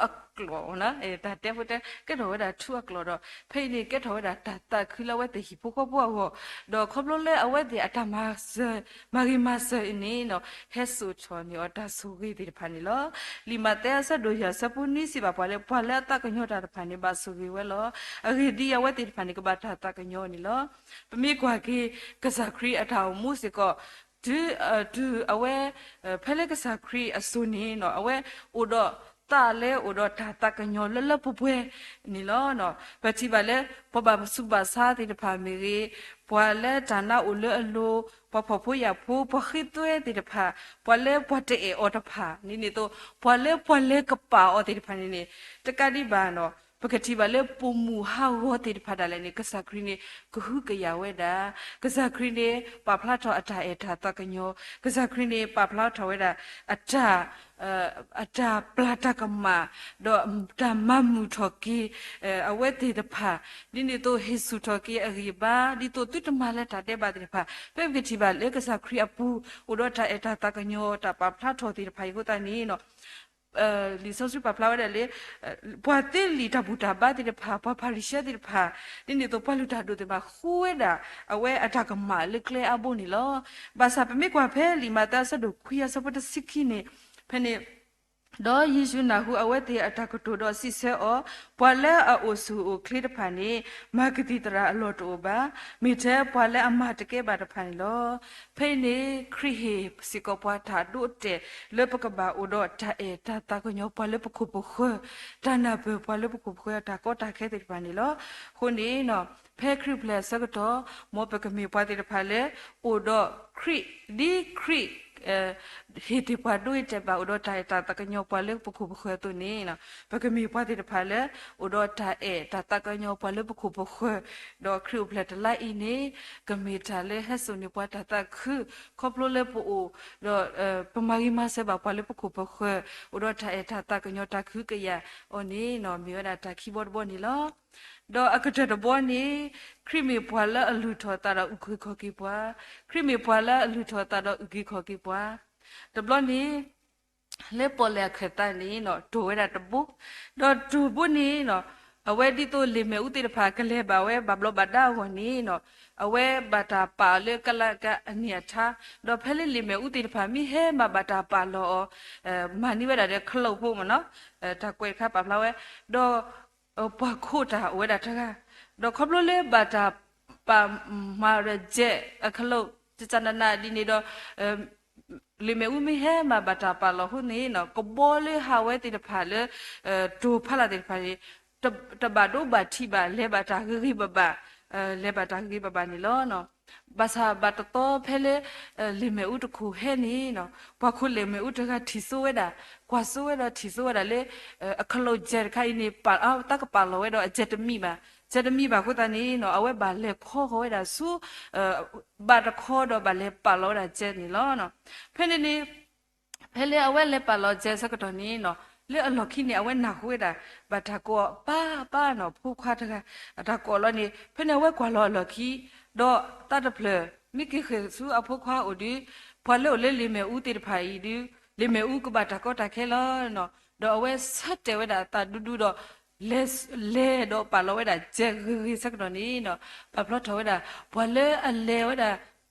အကျိာ်, တၢ်တဲဖိတဲ ကဲထီၣ်ဝဲဒၣ်ထူအကျိာ်ဒီး ဖဲအံၤန့ၣ် ကဲထီၣ်ဝဲဒၣ်တၢ်သးခုလၢအဝဲသ့ၣ်ဟံၣ်ဖိဃီဖိအဂီၢ်, ဒီးခီဖျိလၢအဝဲသ့ၣ်အတၢ်မၤစၢၤ မၤဂ့ၤမၤစၢၤအံၤန့ၣ်နီၤ ဟဲစိာ်ထီၣ်န့ၢ်အီၤတၢ်ဆိၣ်ဂ့ၤသ့ၣ်တဖၣ်န့ၣ်လီၤ. လံာ်မးသဲအဆၢဒိၣ်ယဲၢ်အဆၢဖိနွံစံးဘၣ်ပှၤလၢ ပှၤလၢအသးကညီၤတၢ်တဖၣ်န့ၣ် ဘၣ်ဆိၣ်ဂ့ၤဝဲလီၤ. အဂ့ၢ်ဒ်အံၤ, အဝဲသ့ၣ်တဖၣ်န့ၣ် ကဘၣ်တၢ်သးကညီၤန့ၣ်လီၤ. ပမ့ၢ်ကွၢ်က့ၤ ကစၢ်ခရံာ်အတၢ်အိၣ်မူစ့ၢ်ကီး တုၤ တုၤအဝဲ ဖဲလၢကစၢ်ခရံာ်အစိၤန့ၣ်နီၤ အဝဲအိၣ်ဒီးသးလၢအိၣ်ဒီးတၢ်သးကညီၤလၢလၢပှဲၤပှဲၤန့ၣ်လီၤ. ပထံၣ်ဘၣ်လၢ ပှၤဘၣ်ဆူးဘၣ်ဆါသ့ၣ်တဖၣ်မ့ၢ်ဂ့ၤ, ပှၤလၢတၢ်နါအိၣ်လၢအလိၤ, ပှၤဖှီၣ်ဖိယာ်ဖိ, ပှၤဃ့သွဲသ့ၣ်တဖၣ်, ပှၤလၢပှၤတအဲၣ်အီၤတဖၣ်န့ၣ်န့ၣ်သိး ပှၤလၢပှၤလဲၤကပာ်အီၤသ့ၣ်တဖၣ်န့ၣ်န့ၣ် တကးဒံးဘၣ်နီၤ ပကထံၣ်ဘၣ်လၢပိာ်မုၣ်ဟးဂီၤသ့ၣ်တဖၣ်ဒၣ်လဲာ်န့ၣ် ကစၢ်ခရံာ်န့ၣ် ကဟုကယာ်ဝဲဒၣ်, ကစၢ်ခရံာ်န့ၣ် ပာ်ဖျါထီၣ်အတၢ်အဲၣ်တၢ်သးကညီၤ, ကစၢ်ခရံာ်န့ၣ် ပာ်ဖျါထီၣ်ဝဲဒၣ် အတၢ် အတၢ်ပျၢ်တၢ်ကမၣ်, ဒီးတၢ်မၤမုာ်ထီၣ်က့ၤ အဝဲသ့ၣ်တဖၣ်, ဒ်န့ၣ်သိးဟ့ၣ်ဆူၣ်ထီၣ်က့ၤအဂံၢ်အဘါ ဒ်သိးသုတမၤလၢတၢ်ဒဲးဘးသ့ၣ်တဖၣ်, ဖဲပကထံၣ်ဘၣ်လၢကစၢ်ခရံာ်အပူၤ အိၣ်ဒီးတၢ်အဲၣ်တၢ်သးကညီၤ တၢ်ပာ်ဖျါထီၣ်သ့ၣ်တဖၣ်အံၤအဃိသတးန့ၣ် လံာ်စီဆှံပာ်ဖျါဝဲဒၣ်လၢ ပှၤသ့လံာ်တၢ်ဘူၣ်တၢ်ဘါသ့ၣ်တဖၣ်, ပှၤဖၤရံၤၡဲသ့ၣ်တဖၣ်, ဒ်န့ၣ်သိးပှၤလုၢ်တၢ်ဒိၣ်သ့ၣ်တဖၣ် ဃုဝဲဒၣ် အဝဲအတၢ်ကမၣ်လၢကျဲအါဘိန့ၣ်လီၤ. ဘၣ်ဆၣ်ပမ့ၢ်ကွၢ်ဖဲလံာ်မးသဲအဆၢဒိၣ်ခွံအဆၢဖိတဆံခံန့ၣ် ဖဲန့ၣ် ဒီးယ့ၣ်ၡူးနၢ်ဟူအဝဲသ့ၣ်အတၢ်ကတိၤဒီးစံးဆၢအီၤ, ပှၤလၢအအိၣ်ဆူၣ်အိၣ်ချ့တဖၣ်န့ၣ် မၤကသံၣ်သရၣ်အလီၢ်တအိၣ်ဘၣ်, မ့ၢ်ထဲပှၤလၢအမၤတကဲဘၣ်တဖၣ်န့ၣ်လီၤ. ဖဲအံၤန့ၣ် ခရံာ်ဟ့ၣ်စ့ၢ်ကီးပှၤတၢ်ဒိအတဲာ် လၢပကဘၣ်အိၣ်ဒီးတၢ်အဲၣ်တၢ်သးကညီၤပှၤလၢပခိၣ်ပဃၢၤ, တၢ်နၢ်ပၢၢ်ပှၤလၢပခိၣ်ပဃၢၤအတၢ်ကီတၢ်ခဲသ့ၣ်တဖၣ်န့ၣ်လီၤ. အဃိန့ၣ် ဖဲခရံာ်အိၣ်ဖျဲၣ်အဆၢကတီၢ် မ်ပကမ့ၢ်ပှၤသ့ၣ်တဖၣ်လၢ အိၣ်ဒီးခရံာ်, ဒ်ခရံာ် ဟ့ၣ်တ့ၢ်ပှၤဒိအတဲာ်ဘၣ် အိၣ်ဒီးတၢ်အဲၣ်တၢ်သးကညီၤပှၤလၢပခိၣ်ပဃၢၤအသိးန့ၣ် ပကမ့ၢ်ပှၤသ့ၣ်တဖၣ်လၢ အိၣ်ဒီးတၢ်အဲၣ်တၢ်သးကညီၤပှၤလၢပခိၣ်ပဃၢၤ, ဒီးခရံာ်အိၣ်ဖျဲၣ်တလါအံၤန့ၣ် ကမ့ၢ်တၢ်လၢဟဲစိာ်န့ၢ်ပှၤတၢ်သးခု, ခီဖျိလၢပအိၣ်ဒီး ပမၤဂ့ၤမၤစၢၤဘၣ်ပှၤလၢပခိၣ်ပဃၢၤ, အိၣ်ဒီးတၢ်အဲၣ်တၢ်သးကညီၤတၢ်ကဟုကယာ်အီၤန့ၣ် မ့ၢ်ဝဲဒၣ်တၢ်ခံဘီတဘီန့ၣ်လီၤ. ဒီးအကတၢၢ်တဘီန့ၣ် ခရံာ်မ့ၢ်ပှၤလၢအလုၢ်ထီၣ်အသးဒီးအုၣ်က့ၤခီၣ်က့ၤပှၤ, ခရံာ်မ့ၢ်ပှၤလၢအလုၢ်ထီၣ်အသးဒီးအုၣ်က့ၤခီၣ်က့ၤပှၤ, တဘျီန့ၣ် လၢပီၣ်လဲၣ်အခၢၣ်သးန့ၣ် တိၢ်ဝဲဒၣ်တဘိ, ဒီးတိၢ်ဘိန့ၣ် အဝဲဒ်သိးလံာ်မ့ၣ်အူသ့ၣ်တဖၣ်ကလဲၤဘၣ်ဝဲဘၣ်ဘျီးဘၣ်ဒါအဂီၢ်န့ၣ် အဝဲဘၣ်တၢ်ပာ်အီၤလၢကလးကအနံၣ်အထါ, ဒီးဖဲလၢလံာ်မ့ၣ်အူသ့ၣ်တဖၣ်မ့ၢ်ဟဲမၤဘၣ်တၢ်ပာ်လီၤအီၤ, မၤန့ၢ်ဝဲဒၣ်ဒီးခလုးဖိမ့ၢ်နီၤ, တၢ်ကွဲးတခါပာ်ဖျါဝဲ, ဒီး ပှၤခိးတၢ်အိၣ်ဝဲဒၣ်တဂၤ, ဒီးခီဖျိလၢဘၣ်တၢ်ပာ်မၤဒီးယဲၢ်အခလုး တကနနဒ်န့ၣ်ဒီး လံာ်မ့ၣ်အူမ့ၢ်ဟဲမၤဘၣ်တၢ်ပာ်လီၤအဃိန့ၣ် ကဘီလၢဟးဝဲသ့ၣ်တဖၣ်လၢ တိၢ်ဖးလၢ်သ့ၣ်တဖၣ်န့ၣ် တဘၣ်ဒိဘၣ်ထံးဘၣ် လဲၤဘၣ်တၢ်ဂ့ၤဂ့ၤဘၣ်ဘၣ်, လဲၤဘၣ်တၢ်ဂ့ၤဂ့ၤဘၣ်ဘၣ်န့ၣ်လီၤ. ဘၣ်ဆၣ်ဘၣ်တတီဖဲလၢ လံာ်မ့ၣ်အူတခိၣ်ဟဲန့ၣ် ပှၤခိးလံာ်မ့ၣ်အူတဂၤထံၣ်စိဝဲဒၣ်, ကွၢ်စိဝဲဒီးထံၣ်စိဝဲဒၣ်လၢ အခလုးယဲၢ်တခါအံၤန့ၣ် တၢ်ကပာ်လီၤဝဲဒီးအယဲၢ်တမံၤဘၣ်, ယဲၢ်တမံၤဘၣ်အဃိသတးန့ၣ် အဝဲဘၣ်လဲၤခီဃီၤဝဲဒၣ်ဆူ ဘၣ်တခီဒီးဘၣ်လဲၤပာ်လီၤဝဲဒၣ်ယဲၢ်န့ၣ်လီၤ. ဖဲန့ၣ်န့ၣ် ဖဲလၢအဝဲလဲၤပာ်လီၤယဲၢ်ဆၢကတီၢ်န့ၣ် လၢအလီၢ်ခံန့ၣ် အဝဲနၢ်ဟူဝဲဒၣ် ဘၣ်တၢ်ကိးအီၤပၢ်ပၢ်နီၤ ဖိခွါတဂၤ အတၢ်ကိးအီၤလီၤန့ၣ် ဖဲန့ၣ်အဝဲကွၢ်လီၤအလီၢ်ခံ ဒီးသးတဖျၢၣ် မ့ၢ်က့ၤဃဲၤဆူအဖိခွါအိၣ်ဒီး ပှၤလၢအိၣ်လၢလံာ်မဲာ်အူသ့ၣ်တဖၣ်အံၤဒီး လံာ်မဲာ်အူကဘၣ်တၢ်ကီတၢ်ခဲလီၤ. ဒီးအဝဲဆၢတဲာ်ဝဲဒၣ်အသးဒူဒူဒီး လဲၤ လဲၤဒီးပာ်လီၤဝဲဒၣ်ကဲဂ့ၤဂ့ၤဆၢကတီၢ်န့ၣ်နီၤ ပာ်ဖျါထီၣ်ဝဲဒၣ် ပှၤလၢအလဲၤဝဲဒၣ်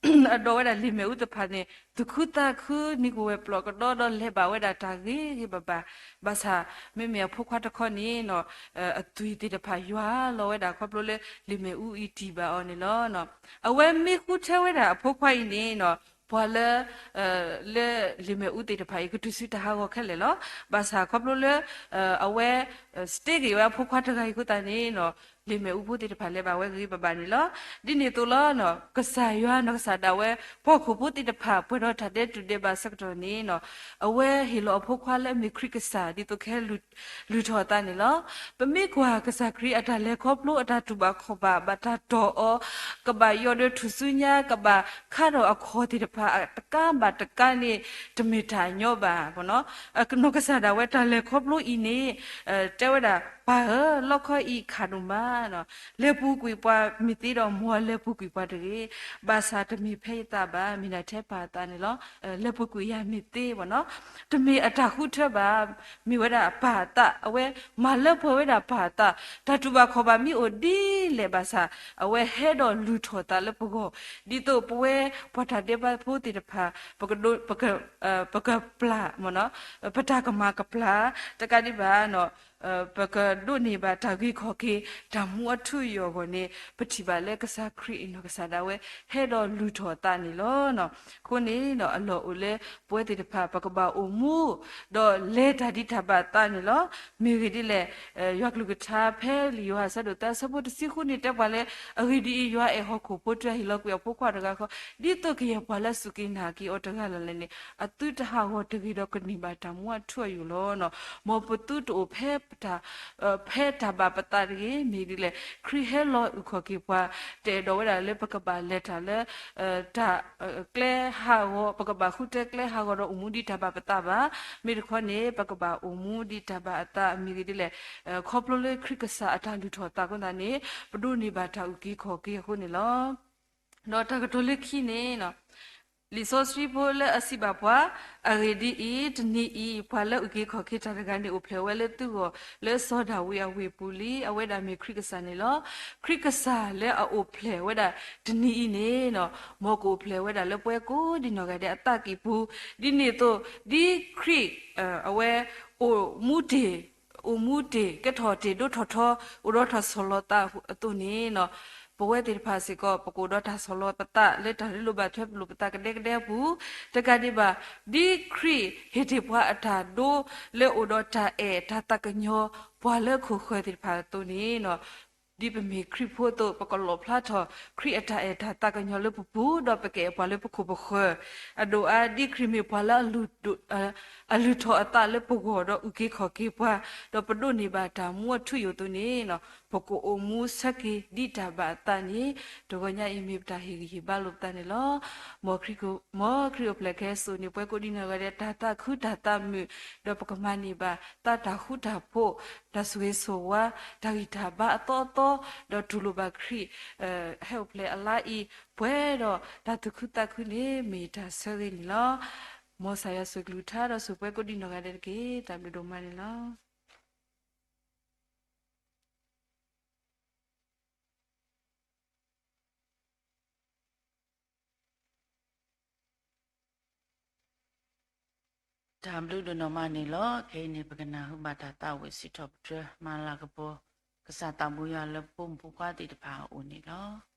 အဒိးဝဲဒၣ်လံာ်မဲာ်အူသ့ၣ်တဖၣ်န့ၣ် သူၣ်ခုသးခု နံၤကဝဲၤပျီၢ်ကဒီဒီး လဲၤဘၣ်ဝဲဒၣ်တၢ်ဂ့ၤဂ့ၤဘၣ်ဘၣ်, ဘၣ်ဆၣ် မ့မ့ၢ်အဖိခွါတခီန့ၣ်နီၤ အသွံၣ်သ့ၣ်တဖၣ်ယွၤလီၤဝဲဒၣ်ခီဖျိလၢလံာ်မဲာ်အူအံၤတံၢ်ဘၣ်အီၤန့ၣ်လီၤ. အဝဲမ့ၢ်ဃုထၢဝဲဒၣ်အဖိခွါအံၤန့ၣ်နီၤ ပှၤလၢ လၢလံာ်မဲာ်အူသ့ၣ်တဖၣ်အံၤ ကတုၤဆူတၢ်ဟးဂီၤခဲလၢာ်လီၤ. ဘၣ်ဆၣ်ခီဖျိလၢ အဝဲ စတ့က့ၤဝဲအဖိခွါတဂၤအံၤအဃိသတးန့ၣ်နီၤ လံာ်မဲာ်အူဖိသ့ၣ်တဖၣ်လဲၤဘၣ်ဝဲဂ့ၤဂ့ၤဘၣ်ဘၣ်န့ၣ်လီၤ. ဒ်န့ၣ်အသိးလီၤ. ကစၢ်ယွၤနီၢ်ကစၢ်ဒၣ်ဝဲ ပှၤဟီၣ်ခိၣ်ဖိသ့ၣ်တဖၣ် ပှဲၤဒီးတၢ်ဒဲးတူၢ်ဒဲးဘးဆၢကတီၢ်န့ၣ်နီၤ အဝဲဟ့ၣ်လီၤအဖိခွါလၢအမ့ၢ်ခရံာ်ကစၢ် ဒ်သိးကဟဲ လုၢ်ထီၣ်အသးန့ၣ်လီၤ. ပမ့ၢ်ကွၢ်ကစၢ်ခရံာ်အတၢ်လဲၤခီဖျိ အတၢ်တူၢ်ဘၣ်ခီၣ်ဘၣ် ဘၣ်တၢ်တီၢ်အီၤ ကဘၣ်ယီၤဒီးထူၣ်စုညါ ကဘၣ်ခါထီၣ်အခီၣ်သ့ၣ်တဖၣ် တကးဘၣ်တကးန့ၣ် တမ့ၢ်တၢ်ညီဘၣ်နီၤ. နီၢ်ကစၢ်ဒၣ်ဝဲတၢ်လဲၤခီဖျိအံၤန့ၣ် တဲဝဲဒၣ် ပၢ်ဧၢ လီခီအံၤခးဒိၣ်မးနီၤ လဲၤပူၤကွံာ်ပှၤမ့ၢ်သ့ဒီး မ်အလဲၤပူၤကွံာ်ပှၤတဂ့ၤ. ဘၣ်ဆၣ်တမ့ၢ်ဖဲယသးဘၣ် မ့ၢ်ဒၣ်ထဲပၢ်အသးန့ၣ်လီၤ. လဲၤပူၤကွံာ်ယၤမ့ၢ်သ့ဘၣ်နီၤ တမ့ၢ်အတၢ်ဃုထၢဘၣ် မ့ၢ်ဝဲဒၣ်ပၢ်အသး အဝဲမၤလၢပှဲၤဝဲဒၣ်ပၢ်အသး တၢ်တူၢ်ဘၣ်ခီၣ်ဘၣ်မ့ၢ်အိၣ်ဒ်လဲၣ်ဘၣ်ဆၣ် အဝဲဟဲဒီးလုၢ်ထီၣ်သးလၢပဂီၢ် ဒ်သိးပဝဲပှၤတၢ်ဒဲးဘးဖိသ့ၣ်တဖၣ် ပကဒိ ပက ပကပျၢ် ပတၢ်ကမၣ်ကပျၢ် တကးဒံးဘၣ် ပကဒိးန့ၢ်ဘၣ်တၢ်ဂ့ၤခီၣ်က့ၤ တၢ်မူအထူအယိာ်အဂီၢ်န့ၣ် ပထံၣ်ဘၣ်လၢကစၢ်ခရံာ်အံၤနီၢ်ကစၢ်ဒၣ်ဝဲ ဟဲဒီးလုၢ်ထီၣ်အသးန့ၣ်လီၤ. အဃိန့ၣ် အလီၢ်အိၣ်လၢပဝဲသ့ၣ်တဖၣ် ပကဘၣ်အိၣ်မူ ဒီးလဲၤတၢ်ဒံးတၢ်ဘၣ်အသးန့ၣ်လီၤ. မ့ၢ်ဂ့ၢ်ဒ်လဲၣ် ယွၤကလုၢ်ကထါဖဲလံာ်ယိၤဟၣ်အဆၢဒိၣ်သၢအဆၢဖိတဆံဃုန့ၣ် တဲပှၤလၢ အဂ့ၢ်ဒ်အံၤ ယွၤအဲၣ်ဟီၣ်ခိၣ်ဖိတုၤအဟ့ၣ်လီၤကွံာ်အဖိခွါတဂၤဃီ ဒ်သိးကယဲၢ်ပှၤလၢအစူၢ်က့ၤနာ်က့ၤအီၤတဂၤလၢ်လၢ်န့ၣ် အသုတဟးဂီၤတဂ့ၤဒီးကန့ၢ်ဘၣ်တၢ်မူအထူအယိာ်လီၤ. မ်ပသုတအိၣ်ဖဲ ဖဲတၢ်ဘၣ်ပသးတဂ့ၤ. မ့ၢ်ဒ်လဲၣ် ခရံာ်ဟဲလီၤအုၣ်ခီၣ်က့ၤပှၤ တအဲၣ်ဒိးဝဲဒၣ်လၢပကဘၣ်လဲၤတၢ်လၢ တၢ် ကျဲဟးဂီၤ ပကဘၣ်ဃုထၢကျဲဟးဂီၤဒီးအိၣ်မူဒ်တၢ်ဘၣ်ပသးဘၣ်. မ့ၢ်တခီန့ၣ် ပကဘၣ်အိၣ်မူဒ်တၢ်ဘၣ်အသး မ့ၢ်ဂ့ၢ်ဒ်လဲၣ် ခီဖျိလၢခရံာ်ကစၢ်အတၢ်လုၢ်ထီၣ်သးအဃိသတးန့ၣ် ပဒိးန့ၢ်ဘၣ်တၢ်အုၣ်က့ၤခီၣ်က့ၤအဃိန့ၣ်လီၤ. ဒီးတၢ်ကတိၤလၢခံန့ၣ် လံာ်စီဆှံဖိလၢအစံးဘၣ်ပှၤ အဂ့ၢ်ဒ်အံၤ, တနံၤအံၤ ပှၤလၢအုၣ်က့ၤခီၣ်က့ၤတၢ်တဂၤန့ၣ် အိၣ်ဖျဲၣ်ဝဲလၢသုဂီၢ် လၢစီၤဒၤဝံးအဝ့ၢ်ပူၤလံ. အဝဲဒၣ်မ့ၢ်ခရံာ်ကစၢ်န့ၣ်လီၤ. ခရံာ်ကစၢ်လၢအအိၣ်ဖျဲၣ်ဝဲဒၣ်တနံၤအံၤန့ၣ် မ်ကအိၣ်ဖျဲၣ်ဝဲဒၣ်လၢပဝဲကိးဒံနီၢ်ဂၤဒဲးအသးကံၢ်ပူၤ, ဒ်န့ၣ်အသိး ဒ်ခရံာ် အဝဲ အိၣ်မူတ့ၢ် အိၣ်မူတ့ၢ် ကဲထီၣ်တ့ၢ်ဒိထီၣ်ထီ အိၣ်ဒီးတၢ်ဆီၣ်လီၤသးအသိးန့ၣ် ပဝဲသ့ၣ်တဖၣ်စ့ၢ်ကီး ပကအိၣ်ဒီးတၢ်ဆီၣ်လီၤပသးလၢတၢ်ရ့လိာ်ဘၣ်ထွဲလိာ်ပသးကဒဲကဒဲအပူၤ, တကးဒံးဘၣ် ဒ်ခရံာ်ဟ့ၣ်တ့ၢ်ပှၤအတၢ်ဒိ လၢအိၣ်ဒီးတၢ်အဲၣ်တၢ်သးကညီၤ ပှၤလၢခိၣ်ဃၢၤသ့ၣ်တဖၣ်အသိးန့ၣ် ဒ်ပမ့ၢ်ခရံာ်ဖိအသိး ပကလီၣ်ဖျါထီၣ် ခရံာ်အတၢ်အဲၣ်တၢ်သးကညီၤလၢပပူၤ ဒီးပကအဲၣ်ပှၤလၢပခိၣ်ပဃၢၤ, အဒိၣ်အါ ဒ်ခရံာ်မ့ၢ်ပှၤလၢ အလုၢ်ထီၣ်အသးလၢပဂီၢ်ဒီးအုၣ်က့ၤခီၣ်က့ၤပှၤ, ဒီးပဒိးန့ၢ်ဘၣ်တၢ်မူအထူအယိာ်အသိးန့ၣ် ပကအိၣ်မူဆၢက့ၤဒ်တၢ်ဘၣ်အသးန့ၣ် တဂီၤညါအံၤမ့ၢ်ပတၢ်ဟ့ၣ်ဂံၢ်ဟ့ၣ်ဘါလိာ်ပသးန့ၣ်လီၤ. မ်ခရံာ်အိၣ်ဖျဲၣ်ကဟဲစိာ်န့ၢ်ပှၤကိးဒံနီၢ်ဂၤဒဲး တၢ်သးခုတၢ်သးမုာ်, ဒီးပကမၤန့ၢ်ဘၣ် တၢ်တၢ်ဃူတၢ်ဖိး, တၢ်ဆိၣ်ဂ့ၤဆိၣ်ဝါ, တၢ်ဂံၢ်တၢ်ဘါအသီအသီ, ဒီးတူၢ်လိာ်ဘၣ်ခရံာ် ဟဲအိၣ်ဖျဲၣ်အလါအံၤ ပှဲၤဒီးတၢ်သူၣ်ခုသးခုန့ၣ် မ့ၢ်တၢ်ဆၢဂ့ၤန့ၣ်လီၤ. မ်ကစၢ်ယွၤဆိၣ်ဂ့ၤကလုၢ်ကထါဒီးဆိၣ်ပှဲၤကိးဒံနီၢ်ဂၤဒဲးတက့ၢ်. တၢ်ဘျုးဒိၣ်မးန့ၣ်လီၤ. တၢ်ဘျုးဒိၣ်နီၢ်မးန့ၣ်လီၤ. ခဲအံၤန့ၣ် ပကနၢ်ဟူဘၣ်တၢ်သးဝံၣ်စံးထီၣ်ပတြၢၤ မၤလၤကပီၤ ကစၢ်သးမူယွၤလၢပဖိမုၣ်ဖိခွါသ့ၣ်တဖၣ်အအိၣ်န့ၣ်လီၤ.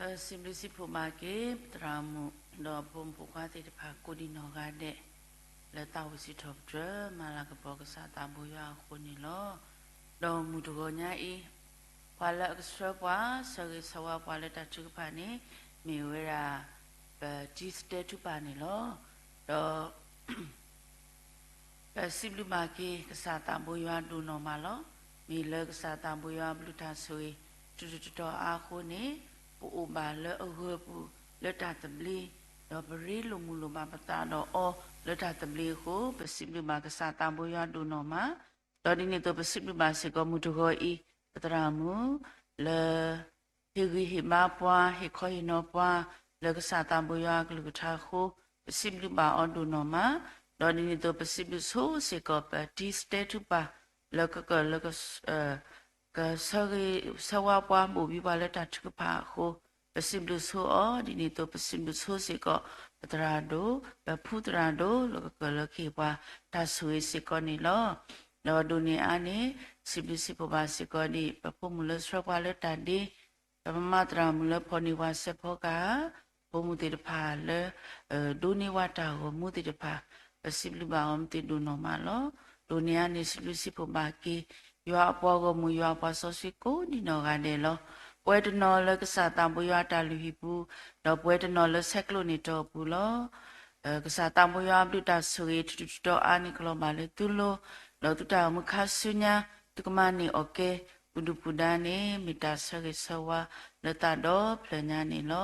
ပစံးဘျုးစံးဖှိၣ်ဘၣ်က့ၤ ပသရၣ်မုၣ် ဒီးဖိမုၣ်ဖိခွါသ့ၣ်တဖၣ်ကိးဒံးနီၢ်ဂၤဒဲး လၢသးဝံၣ်စံးထီၣ်ပတြၢၤ မၤလၤကပီၤကစၢ်သးဘိယွၤအဃိန့ၣ်လီၤ. ဒီးမုၢ်တဂီၤညါအံၤ ပှၤလၢအကဆှၢပှၤ ဆၢဂ့ၤဆၢဝါပှၤလၢတၢ်ထုကဖၣ်န့ၣ် မ့ၢ်ဝဲဒၣ် ပတံစတဲထူပၢ်န့ၣ်လီၤ. ဒီး ပစံးဘျုးဘၣ်က့ၤ ကစၢ်သးဘိယွၤဒိၣ်နီၢ်မးလီၤ. မ့ၢ်လၢကစၢ်သးဘိယွၤအဘျုးတၢ်ဆိၣ်ဂ့ၤ တထူးတတီၤအါအဃိန့ၣ် ပအိၣ်ဘၣ်လၢအဂၢၢ်ပူၤလၢတၢ်သဘျ့, ဒီးပရ့လိာ်မုာ်လိာ်ဘၣ်ပသးဒီးအီၤလၢတၢ်သဘျ့အဃိ ပစံးဘျုးဘၣ်ကစၢ်သးဘိယွၤဒိၣ်နီၢ်မး, ဒီးဒ်န့ၣ်အသိးပစံးဘျုးဘၣ်စ့ၢ်ကီးမုၢ်တဂီၤအံၤ ပသရၣ်မုၣ် လၢ ဟ့ၣ်ဂံၢ်ဟ့ၣ်ဘါပှၤ ဟ့ၣ်ခီဟ့ၣ်နီၤပှၤ လၢကစၢ်သးဘိယွၤအကလုၢ်ကထါအဃိ ပစံးဘျုးဘၣ်အီၤဒိၣ်နီၢ်မး, ဒီးဒ်န့ၣ်အသိးပစံးဘျုးဆိစ့ၢ်ကီး ပတံစတဲထူပၢ် လၢကကၢၢ်လၢ က ကဆၢဂ့ၤဆၢဝါပှၤဘိၣ်ဘံပှၤလၢတၢ်ထုကဖၣ်အဃိ ပစံးဘျုးဆိအီၤ, ဒ်န့ၣ်အသိးပစံးဘျုးဆိစ့ၢ်ကီး ပသရၣ်ဒိၣ် ပဖုသရၣ်ဒိၣ် လၢကကၢၢ်လၢကဟ့ၣ်ပှၤတၢ်ဆိၣ်ဂ့ၤစ့ၢ်ကီးန့ၣ်လီၤ. ဒီးဒိးန့ၢ်အါန့ၣ် စံးဘျုးစံးဖှိၣ်ဘၣ်စ့ၢ်ကီးဒ် ပဖိမုၣ်လၢဆှၢပှၤလၢတၢ်ဒ့ ပမါသရၣ်မုၣ်လၢဖီၣ်န့ၢ်ပှၤစဲးဖီကဟၣ်, ဖိမုၣ်သ့ၣ်တဖၣ်လၢ ဒိးန့ၢ်ဝဲတၢ်ဂီၤမူသ့ၣ်တဖၣ်, ပစံးဘျုးဘၣ်အီၤမ့ၢ်သ့ၣ်ဒိၣ်နီၢ်မးလီၤ. ဒိးန့ၢ်အါန့ၣ် စံးဘျုးစံးဖှိၣ်ဘၣ်က့ၤ ယွၤအပှၤဂီၢ်မုၢ် ယွၤအပှၤစီဆှံကိးဒံးနီၢ်ဂၤဒဲးလီၤ. ပဝဲတနီၤလၢကစၢ်သးဘိယွၤအတၢ်လုၢ်ဟံၣ်ပူၤ, ဒီးပဝဲတနီၤလၢဆဲးကျိးန့ၢ်တီၢ်အပူၤလီၤ. ကစၢ်သးဘိယွၤအဘျုးတၢ်ဆိၣ်ဂ့ၤ တထူးတတီၤအါန့ၣ်ကလီၤဘၣ်လၢသုလိၤ, ဒီးသုတၢ်အိၣ်မူခါဆူညါ သုကမၤန့ၢ်အီၣ်ကဲ ပူၤဒုၣ်ပူၤဒါန့ၣ် မ့ၢ်တၢ်ဆၢဂ့ၤဆၢဝါလၢသးဒီဖျၢၣ်ညါန့ၣ်လီၤ.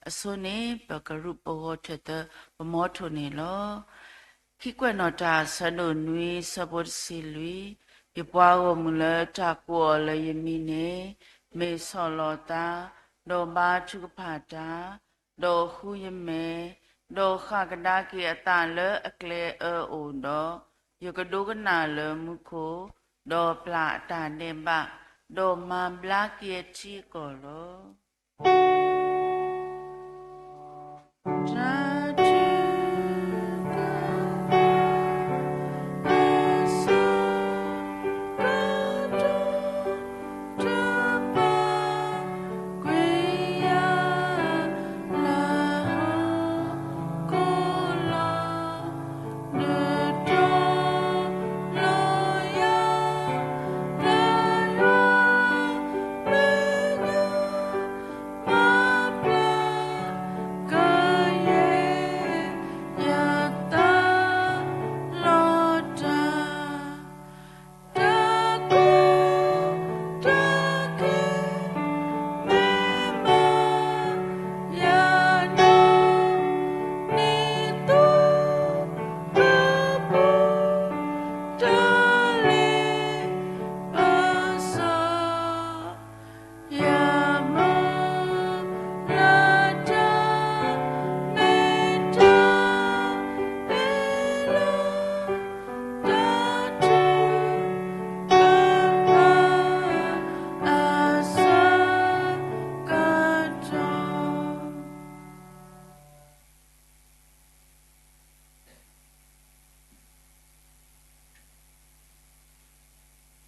အဆိန့ၣ် ပကရူၢ်ပဂီၤထၢၣ်သၢ ပမီထိၣ်န့ၣ်လီၤ. ခံကွဲးနီၣ်တၢ် ဆၢဒိၣ်နွံ ဆၢဖိတဆံလွံၢ်, ယပှၤဂီၢ်မုၢ်လၢတၢ်ကိးအီၤလၢယမံၤန့ၣ် မ့ၢ်ဆီၣ်လီၤသး, ဒီးဘါထုကဖၣ်တၢ်, ဒီးဃုယမဲာ်, ဒီးဃၣ်ကဒါက့ၤအသးလၢအကျဲအၢအိၣ်ဒီး, ယကဒိကနၣ်လၢမူခိၣ်, ဒီးပျၢ်အတၢ်ဒဲးဘး, ဒီးမၤဘျါက့ၤအထံအကီၢ်လီၤ.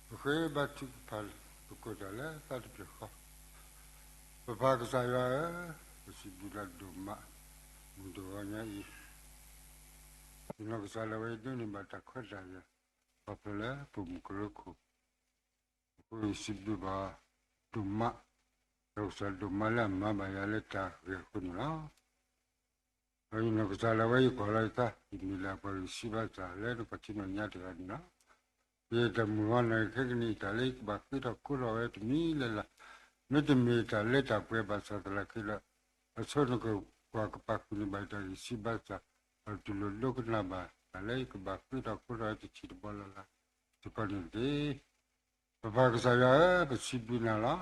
ပဃ့ဘါထုကဖၣ် ပကိၢ်တၢ်လၢသးတဖျၢၣ်ဃီ, ပပၢ်ကစၢ်ယွၤဧၢ, ပစံးဘျုးတၢ်ဒိၣ်မး မုၢ်တဂီၤညါအံၤ, ယနီၢ်ကစၢ်ဒၣ်ဝဲအံၤ ဒိးန့ၢ်ဘၣ်တၢ်ခွဲးတၢ်ယာ် ခီဖျိလၢပမုၢ်ကရၢခိၣ် အဃိယစံးဘျုးဘၣ်ဒိၣ်မး, ဒီးကစၢ်ဒိၣ်မးလၢအမၤဘၣ်ယၤလၢတၢ်ဂ့ၢ်အဃိန့ၣ်လီၤ. ဒီးယနီၢ်ကစၢ်ဒၣ်ဝဲ ယကွၢ်လီၤယသး ယမ့ၢ်လၢပှၤဂံၢ်စၢ်ဘါစၢ်လၢနခီၣ်ထံးမဲာ်ညါတဂၤန့ၣ်လီၤ. ယတၢ်မုၢ်ဂီၤနီၢ်ခဲကနံၣ်အံၤ တၢ်လၢယကဘၣ်ဃ့ထီၣ်ခိးထီၣ်ဝဲတမံၤလၢ်လၢ်, မ့တမ့ၢ်တၢ်လၢတၢ်ပှဲၤဘၣ်ဆၣ်သနာ်က့ဒီး, အဆိနကကွၢ်ကပာ်ဃုာ်န့ၢ်ဘၣ်ယတၢ်ဂံၢ်စၢ်ဘါစၢ်, ဒီးတူၢ်လိာ်ဒိကနၣ်ဘၣ် တၢ်လၢယကဘၣ်ဃ့ထီၣ်ခိးထီၣ်ဝဲတထံၣ်တဘီလၢ်လၢ် စ့ၢ်ကီးန့ၣ်တက့ၢ်. ပပၢ်ကစၢ်ယွၤဧၢ, ပစံးဘျုးနၤလီၤ.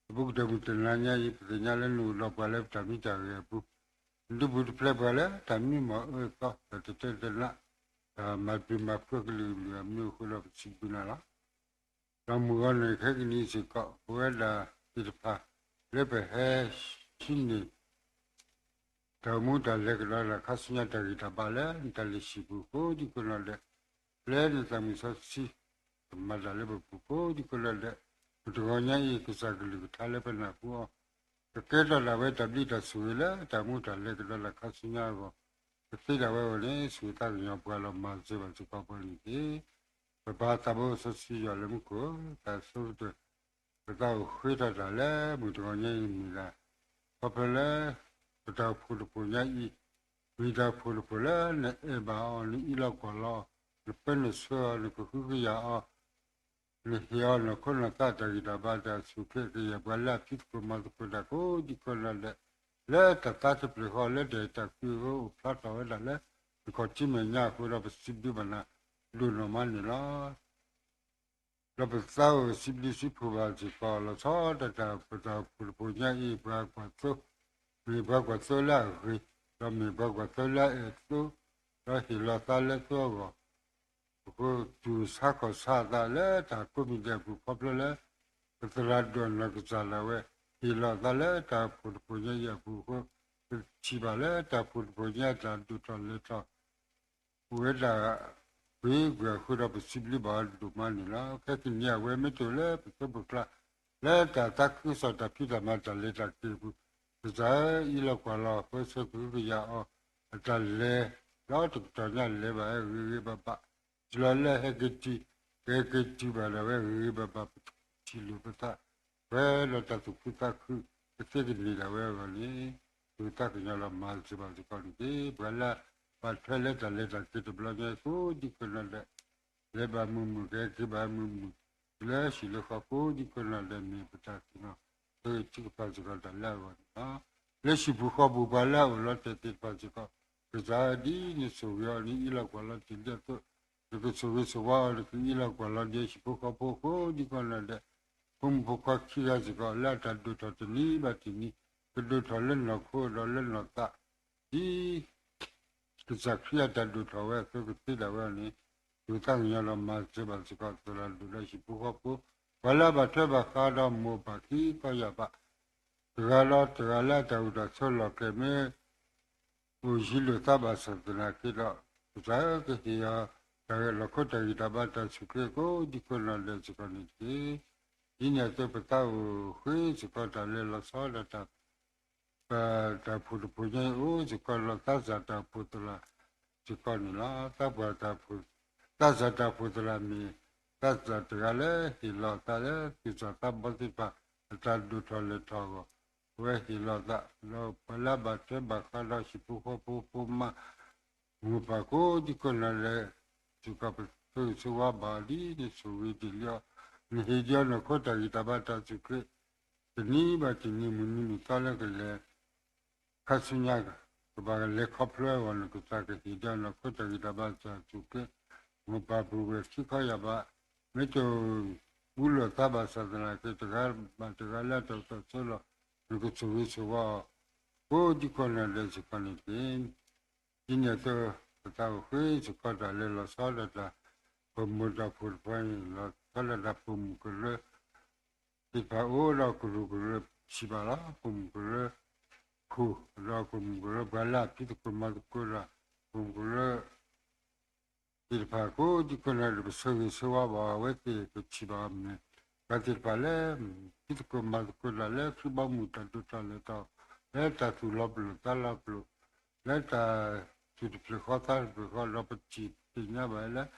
အပူၤကတၢၢ်မုၢ်တနၤညါအံၤ ပသ့ၣ်ညါလၢနအိၣ်ဒီးပှၤလၢပတၢ်မံတၢ်ဂဲၤအပူၤ, နဒုးပူၤတဖျဲးပှၤလၢတၢ်မံမီၢ်အၢအသီ ဒီးတတဲတနး တၢ်မၤပျံၤမၤဖုးအကလုာ်ကလုာ်အမံၤအဃိဒီး ပစံးဘျုးနၤလီၤ. ဒီးမုၢ်ဂီၤနံၤခဲကနံၣ်စ့ၢ်ကီး ပဝဲဒၣ်သ့ၣ်တဖၣ် လၢပဟဲဟံးန့ၢ် တၢ်အိၣ်မူတၢ်လဲၤကဒီးတၢ်ခါဆူညါ တၢ်ဂံၢ်တၢ်ဘါလၢနတၢ်လုၢ်ဟံၣ်ပူၤကိးဒံကိးနီၢ်ဒဲး, ပျဲနသးမုၢ်စီဆှံ ကမၤတၢ်လၢပပူၤကိးဒံကိးနီၢ်ဒဲး, မုၢ်တဂီၤညါအံၤ ကစၢ်ကလုၢ်ကထါလၢပနၢ်ဟူအီၤ ကကဲထီၣ်ဒၣ်ဝဲတၢ်ဘျုးတၢ်ဆိၣ်ဂ့ၤလၢတၢ်မူတၢ်လဲၤကဒီးလၢခါဆူညါအဂီၢ်, ကသ့ဒၣ်ဝဲအဂီၢ်န့ၣ် ဆူၣ်သးကညီၤပှၤလီၤမၤစၢၤဘၣ်စ့ၢ်ကီးပှၤန့ၣ်တက့ၢ်. ပပၢ်သးဘိစီဆှံယွၤလၢမူခိၣ် တၢ်ဆိကတၢၢ် ပသးအိၣ်ဃ့ထီၣ်တၢ်လၢမုၢ်တဂီၤညါအံၤမ့ၢ်ဒၣ် ခီဖျိလၢ ပတၢ်အိၣ်ဖှိၣ်တဖှိၣ်ညါအံၤ မ့ၢ်တၢ်အိၣ်ဖှိၣ်တဖှိၣ်လၢနအဲၣ်ဘၣ်အီၤ နအၢၣ်လီၤကွၢ်လီၤအီၤ နပၢနုာ်ဆှၢအီၤ နကဟုကယာ်အီၤ နဟ့ၣ်အီၤနီၢ်ခိနီၢ်သးတၢ်ဂံၢ်တၢ်ဘါတၢ်ဆူၣ်ချ့ ကယဲၢ်ပှၤလၢအဖံးသကိးမၤသကိးတၢ်ကိးဒံကိးနီၢ်ဒဲး လၢတၢ်သးတဖျၢၣ်ဃီလၢတၢ်အဲၣ်တၢ်ကွံအဃိ အိၣ်ဖျါထီၣ်ဝဲဒၣ်လၢ နခီၣ်ထံးမဲာ်ညါအဃိဒီး ပစံးဘျုးဘၣ်နၤဒိၣ်နီၢ်မးန့ၣ်လီၤ. ဒီးပသးအိၣ်စံးဘျုးစံးဖှိၣ်ဘၣ်စ့ၢ်ကီး လီၤဆီဒၣ်တၢ် ပတၢ်အိၣ်ဖှိၣ်တဖှိၣ်ညါအံၤ ပှၤကွၢ်သိ မ့ၢ်ပှၤကွၢ်သိလၢအဂ့ၤ, ဒီးမ့ၢ်ပှၤကွၢ်သိလၢအအဲၣ်သိ, ဒီးဟ့ၣ်လီၤသးလၢသိအဂီၢ် ပကတူၢ်ဆါခီၣ်ဆါအသးလၢတၢ်ကိးမံၤဒဲးအပူၤ ခီဖျိလၢ ပသရၣ်ဒိၣ်နီၢ်ကစၢ်ဒၣ်ဝဲ ဟ့ၣ်လီၤသးလၢတၢ်အိၣ်ဖှိၣ်တဖှိၣ်ညါအံၤအပူၤအဃိ, ပထံၣ်ဘၣ်လၢတၢ်အိၣ်ဖှိၣ်တဖှိၣ်ညါအတၢ်ဒိၣ်ထီၣ်လဲၤထီၣ် အိၣ်ဝဲဒၣ် ပှ့ၤကွံာ်အဃိဒီး ပစံးဘျုးဘၣ်အီၤဒိၣ်မးန့ၣ်လီၤ. ခဲကနံၣ်အံၤ အဝဲမ့ၢ်တအိၣ်လၢပသုးပကျါ လၢတၢ်သးခုကစီၣ်တၢ်ဖံးတၢ်မၤတၢ်လဲၤတၢ်က့ၤအပူၤ, ကစၢ်ဧၢ အၢၣ်လီၤကွၢ်လီၤ ပၢဆှၢကဟုကယာ်အီၤ အတၢ်လဲၤ ဒီးတကတီၢ်ညါလဲၤဘၣ်ဝဲဂ့ၤဂ့ၤဘၣ်ဘၣ်, တုၤလီၤလၢဟဲက့ၤတုၤ ကဟဲက့ၤတုၤဘၣ်ဒၣ်ဝဲဂ့ၤဂ့ၤဘၣ်ဘၣ် ပထံၣ်လိာ်ပသး ပှဲၤဒီးတၢ်သူၣ်ခုသးခု ကသ့ကန့ၢ်ဒၣ်ဝဲအဂီၢ်န့ၣ်, ပကသးကညီၤလီၤမၤစၢၤဘၣ်စ့ၢ်ကီးန့ၣ်တက့ၢ်. ပှၤလၢအဘၣ်ထွဲလၢတၢ်လဲၤတၢ်က့ၤတဘျီညါအံၤ ကိးဒံကိးနီၢ်ဒဲး လဲၤဘၣ်မုာ်မုာ် ကဟဲက့ၤဘၣ်မုာ်မုာ် တုၤလၢဟံၣ်လၢဃီ ကိးဒံကိးနီၢ်ဒဲး မ့ၢ်ပတၢ်သ့ၣ်နီၣ် ပထုကဖၣ်စ့ၢ်ကီးတၢ်လၢအဂီၢ်န့ၣ်လီၤ. လၢဟံၣ်ပူၤဃီပူၤ ပှၤလၢအအိၣ်လီၤတဲာ်သ့ၣ်တဖၣ်စ့ၢ်ကီး ကစၢ်ဧၢ ဒ်နဆိၣ်ဂ့ၤအီၤ နအၢၣ်လီၤကွၢ်လီၤတ့ၢ်လံအသိး, နကဆိၣ်ဂ့ၤဆိၣ်ဝါအီၤ နကအၢၣ်လီၤကွၢ်လီၤဒ်ဟံၣ်ဖိဃီဖိ ကိးဒံကိးနီၢ်ဒဲး ဖိမုၣ်ဖိခွါခံဂၤစ့ၢ်ကီး လၢအတၢ်ဒိၣ်ထီၣ်တနံၤဘၣ်တနံၤ ကဒိၣ်ထီၣ်လၢနီၢ်ခိဒီးလၢနီၢ်သး ဒ် ကစၢ်ခရံာ်အတၢ်ဒိၣ်ထီၣ်ဝဲအသိး ကသ့ဒၣ်ဝဲအီၤန့ၣ်, ပကသးကညီၤလီၤမၤစၢၤဘၣ်စ့ၢ်ကီး သရၣ်ဒိၣ်ဒီးဟံၣ်ဖိဃီဖိ ပှၤလၢအဘၣ်ထွဲဘၣ်ဃးဒီးမိၢ်ပၢ်ခံခီယၢ်ဘး တဂၤဒီးတဂၤလၢအတၢ်အိၣ်တၢ်ဆိးလီၢ်ကျဲမ့ၢ် အိၣ်ယံၤလိာ်သးဘၣ်ဆၣ်သနာ်က့ဒီး ကစၢ်ဧၢ ကဟ့ၣ်အီၤ တၢ်လီၢ်ခိတၢ်ဂံၢ်တၢ်ဘါတၢ်ဆူၣ်ချ့ ကိးဒံကိးနီၢ်ဒဲးစ့ၢ်ကီးန့ၣ်တက့ၢ်. ဒ်န့ၣ်အသိး ပသးအိၣ်ဃ့စ့ၢ်ကီးတၢ်လဲၤလီၤဆီဒၣ်တၢ် ပတၢ်အိၣ်ဖှိၣ်တဖှိၣ်ညါအံၤ အိၣ်စ့ၢ်ကီးလၢသးစၢ်တၢ်အိၣ်ဖှိၣ်သရၣ်စ့ၢ်ကီးန့ၣ်လီၤ. သးပှၢ်တၢ်အိၣ်ဖှိၣ် သးစၢ်တၢ်အိၣ်ဖှိၣ်သရၣ်မ့ၢ် သးစၢ်တဂၤလၢဟ့ၣ်လီၤသးလၢ သူၣ်စၢ်သးဘီသ့ၣ်တဖၣ် အတၢ်ဒိၣ်ထီၣ်လဲၤထီၣ်အဂီၢ်, အဝဲဟ့ၣ်လီၤသး ဒီးပှၤလၢအဘၣ်ထွဲဘၣ်ဃးဒီးဟံၣ်ဖိဃီဖိ ဖိမါ မိၢ်ပၢ်ကိးဒံကိးနီၢ်ဒဲး စ့ၢ်ကီး ပဆိၣ်ဂ့ၤဆိၣ်ဝါဘၣ်အီၤ ဒ်နဆိၣ်ဂ့ၤတ့ၢ်လံအီၤ, နဟ့ၣ်ဒံးအီၤနီၢ်ခိတၢ်ဂံၢ်တၢ်ဘါတၢ်ဆူၣ်ချ့ တနံၤဘၣ်တနံၤ မုၢ်နံၤမုၢ်သီလၢကလဲၤ ခါဆူညါ ကဘၣ်လဲၤခီဖျိအဂီၢ်န့ၣ် ကစၢ်ကဟ့ၣ်ဒံးအီၤနီၢ်ခိတၢ်ဂံၢ်တၢ်ဘါတၢ်ဆူၣ်ချ့, မိၢ်ပၢ်ပုၢ်ဝဲၢ်ခံခီယၢ်ဘး မ့ၢ်တအိၣ်ဘူးလိာ်သးဘၣ်ဆၣ်သနာ်က့ တဂၤဘၣ်တဂၤလၢအတၢ်အိၣ်တၢ်ဆိးလီၢ် နကဆိၣ်ဂ့ၤဆိၣ်ဝါအီၤ ကိးဒံကိးနီၢ်ဒဲးစ့ၢ်ကီးန့ၣ်တက့ၢ်. ဒ်န့ၣ်အသိး ပသးအိၣ်ဃ့စ့ၢ်ကီးတၢ်လဲၤလီၤဆီဒၣ်တၢ် ပမိၢ်တၢ်အိၣ်ဖှိၣ်တဖၣ်န့ၣ် လီၤဆီဒၣ်တၢ်ပိာ်မုၣ်ကရၢ သ့ၣ်တဖၣ်အိၣ်ဒီးကရူၢ်ကရၢ ထံၣ်ဘၣ်လီၤ. ပိာ်မုၣ်ကရၢ ခိၣ်ဒီးပိာ်မုၣ်ကရၢ ပှၤလၢအဖံးသကိးမၤသကိးဒီး ပိာ်မုၣ်ကရၢ သ့ၣ်တဖၣ်ကိးဒံကိးနီၢ်ဒဲး ပဆိၣ်ဂ့ၤဆိၣ်ဝါဘၣ်အဝဲသ့ၣ် ပထံၣ်ဘၣ်အီၤမ့ၢ် ပှၤသ့ၣ်တဖၣ်လၢ ဖံးသကိးမၤသကိးတၢ်လၢခရံာ်ဘီမုၢ်တၢ်ဒိၣ်ထီၣ်လဲၤထီၣ် လၢတၢ်သူၣ်လီၤပလိာ်သးလီၤပလိာ် လၢတၢ်သူၣ်တဖျၢၣ်ဃီသးတဖျၢၣ်ဃီဒီး ပထံၣ်သ့ၣ်ညါဘၣ်လၢ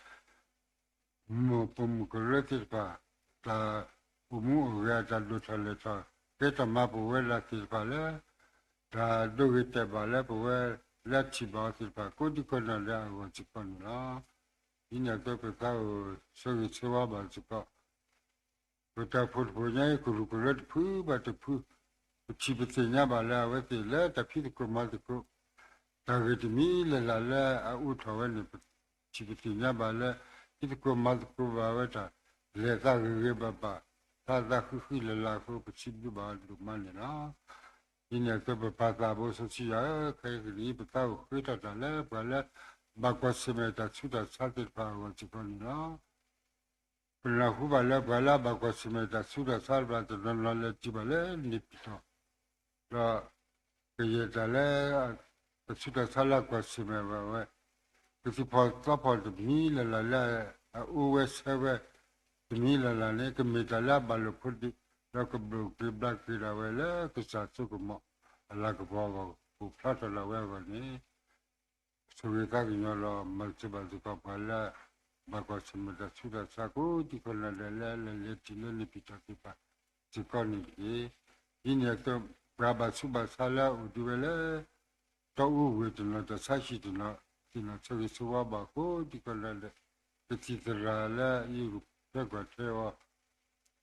မိၢ်ပိာ်မုၣ်ကရၢသ့ၣ်တဖၣ် တၢ်အိၣ်မူအိၣ်ဂဲၤအတၢ်ဒိၣ်ထီၣ်လဲၤထီၣ် ကဲထီၣ်မၤပဝဲဒၣ်သ့ၣ်တဖၣ်လၢ တၢ်ဒိဂ့ၤတဲာ်ဘၣ်လၢပဝဲလၢအထံၣ်ဘၣ်အီၤသ့ၣ်တဖၣ် ကိးဒံကိးနီၢ်ဒဲးအဂီၢ်စ့ၢ်ကီးန့ၣ်လီၤ. ဒ်န့ၣ်အသိးပသးအိၣ်ဆိၣ်ဂ့ၤဆိၣ်ဝါဘၣ်စ့ၢ်ကီး ပတၢ်အိၣ်ဖှိၣ်တဖှိၣ်ညါအံၤ ကရူၢ်ကရၢတဖုဘၣ်တဖု ပထံၣ်ပသ့ၣ်ညါဘၣ်လၢအဝဲသ့ၣ်လၢတၢ်ဖံးသကိးမၤသကိး တၢ်ဂ့ၢ်တမံၤလၢ်လၢ်လၢအအိၣ်ထီၣ်ဝဲန့ၣ် ပထံၣ်ပသ့ၣ်ညါဘၣ်လၢ ဖံးသကိးမၤသကိးဘၣ်ဝဲတၢ် လဲၤသးဂ့ၤဂ့ၤဘၣ်ဘၣ် သးသးဃံဃံလၢ်လၢ်အဃိ ပစံးဘျုးဘၣ်အီၤဒိၣ်မးန့ၣ်လီၤ. ဒ်န့ၣ်အသိးပပၢ်သးဘိစီဆှံယွၤဧၢ, ခဲကနံၣ်အံၤ ပသးအိၣ်ဃ့ထီၣ်တၢ်လၢပှၤလၢ ဘၣ်ကွၢ်ဆၢၣ်မဲာ်တၢ်ဆူးတၢ်ဆါသ့ၣ်တဖၣ်အဂီၢ်စ့ၢ်ကီးန့ၣ်လီၤ. ပနၢ်ဟူဘၣ်လၢပှၤလၢအဘၣ်ကွၢ်ဆၢၣ်မဲာ်တၢ်ဆူးတၢ်ဆါတဖၣ် တနီၤနီၤလဲၤတုၤဘၣ်လၢန့ၣ်ပံၤထီၣ် ဒီး ကယဲၢ်တၢ်လၢ တၢ်ဆူးတၢ်ဆါလၢအကွၢ်ဆၢၣ်မဲာ်ဘၣ်ဝဲ ကသံၣ်ဖီၣ်သီဖီၣ်တမံၤလၢ်လၢ်လၢ အအိၣ်ဝဲဆၢဝဲ တမံၤလၢ်လၢ်န့ၣ် ကမ့ၢ်တၢ်လၢအဘၣ်လိာ်ဖိးဒံး ဒီးကဘျိးက့ၤဘျါက့ၤဒၣ်ဝဲလၢကစၢ်စိကမီၤအလၤကပီၤအဂီၢ် အိၣ်ဖျါထီၣ်ဒၣ်ဝဲအဂီၢ်န့ၣ် ဆိၣ်ဂ့ၤသးကညီၤလီၤ မၤစၢၤဘၣ်စ့ၢ်ကီးပှၤလၢ ဘၣ်ကွၢ်ဆၢၣ်မဲာ်တၢ်ဆူးတၢ်ဆါကိးဒံကီၢ်နၢ်ဒဲးလၢ လဲၤလဲၤတုၤလၢန့ၣ်ဖံးတၢ်သ့ၣ်တဖၣ်စ့ၢ်ကီးန့ၣ်တက့ၢ်. ဒ်န့ၣ်အသိး ပှၤဘၣ်ဆူးဘၣ်ဆါလၢအအိၣ်ဒံးဝဲလၢ တီအူဝ့ၢ်တနီၤ တၢ်ဆါဟံၣ်တနီၤ သ့ၣ်နီၣ်ဆိၣ်ဂ့ၤဆိၣ်ဝါဘၣ်ကိးဒံကီၢ်နၢ်ဒဲး ကသံၣ်သရၣ်လၢအံၤ ထွဲကွၢ်ထွဲအီၤ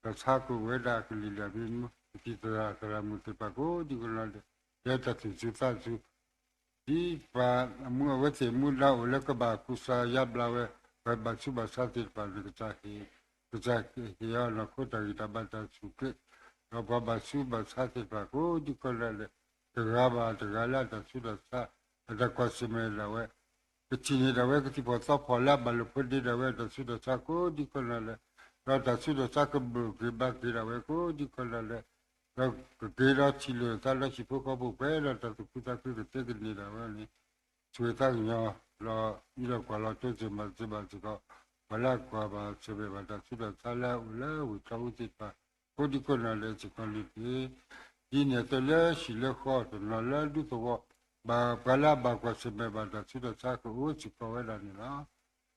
တၢ်ဆါကအိၣ်ဝဲဒၣ်ကလံၤလၢ်မ့ၢ် ကသံၣ်သရၣ်သရၣ်မုၣ်သ့ၣ်တဖၣ်ကိးဒံကီၢ်နၢ်ဒဲး လၢတၢ်သူၣ်စူၤသးစူၤ ဒ်ပှၤအမူအဝဲသ့ၣ်မူဒါအိၣ်လၢကဘၣ်ကူစါယါဘျါဝဲ ပှၤဘၣ်ဆူးဘၣ်ဆါသ့ၣ်တဖၣ်န့ၣ် ကစၢ်ဟ့ၣ် ကစၢ်ဟ့ၣ်အီၤနီၢ်ခိတၢ်ဂံၢ်တၢ်ဘါတၢ်ဆူၣ်ချ့ ဒီးပှၤဘၣ်ဆူးဘၣ်ဆါသ့ၣ်တဖၣ်ကိးဒံကီၢ်နၢ်ဒဲး တဂၤဘၣ်တဂၤလၢအတၢ်ဆူးတၢ်ဆါ အတၢ်ကွၢ်ဆၢၣ်မဲာ်ဒၣ်ဝဲ ကထံၣ်န့ၢ်ဒၣ်ဝဲကသံၣ်ဖီၣ်သီဖီၣ်လၢအဘၣ်လိာ်ဖိးဒ့ဒၣ်ဝဲအတၢ်ဆူးတၢ်ဆါကိးဒံကီၢ်နၢ်ဒဲး ဒီးတၢ်ဆူးတၢ်ဆါကဘျိးက့ၤဘျါက့ၤဒၣ်ဝဲကိးဒံကီၢ်နၢ်ဒဲး ဒီးကက့ၤဒီးထံၣ်လိာ်သးဒီးဟံၣ်ဖိဃီဖိပှဲၤဒီးတၢ်သူၣ်ခုသးခုကသ့ကန့ၢ်ဒၣ်ဝဲန့ၣ် ဆိၣ်ဂ့ၤသးကညီၤလီၤ အံးဒီးကွၢ်လီၤတိစၢၤမၤစၢၤဘၣ်စ့ၢ်ကီး ပှၤလၢအကွၢ်ဘၣ်ဆၢၣ်မဲာ်ဘၣ်တၢ်ဆူးတၢ်ဆါလၢအအိၣ်လၢဝ့ၢ်တီအူသ့ၣ်တဖၣ် ကိးဒံကီၢ်နၢ်ဒဲးစ့ၢ်ကီးန့ၣ်တက့ၢ်. ဒ်န့ၣ်အသိးလၢဟံၣ်လၢဃီတနီၤလၢဒူသဝီ ဘၣ်ပှၤလၢအဘၣ်ကွၢ်ဆၢၣ်မဲာ်ဘၣ်တၢ်ဆူးတၢ်ဆါကအိၣ်စ့ၢ်ကီးဝဲဒၣ်န့ၣ်လီၤ.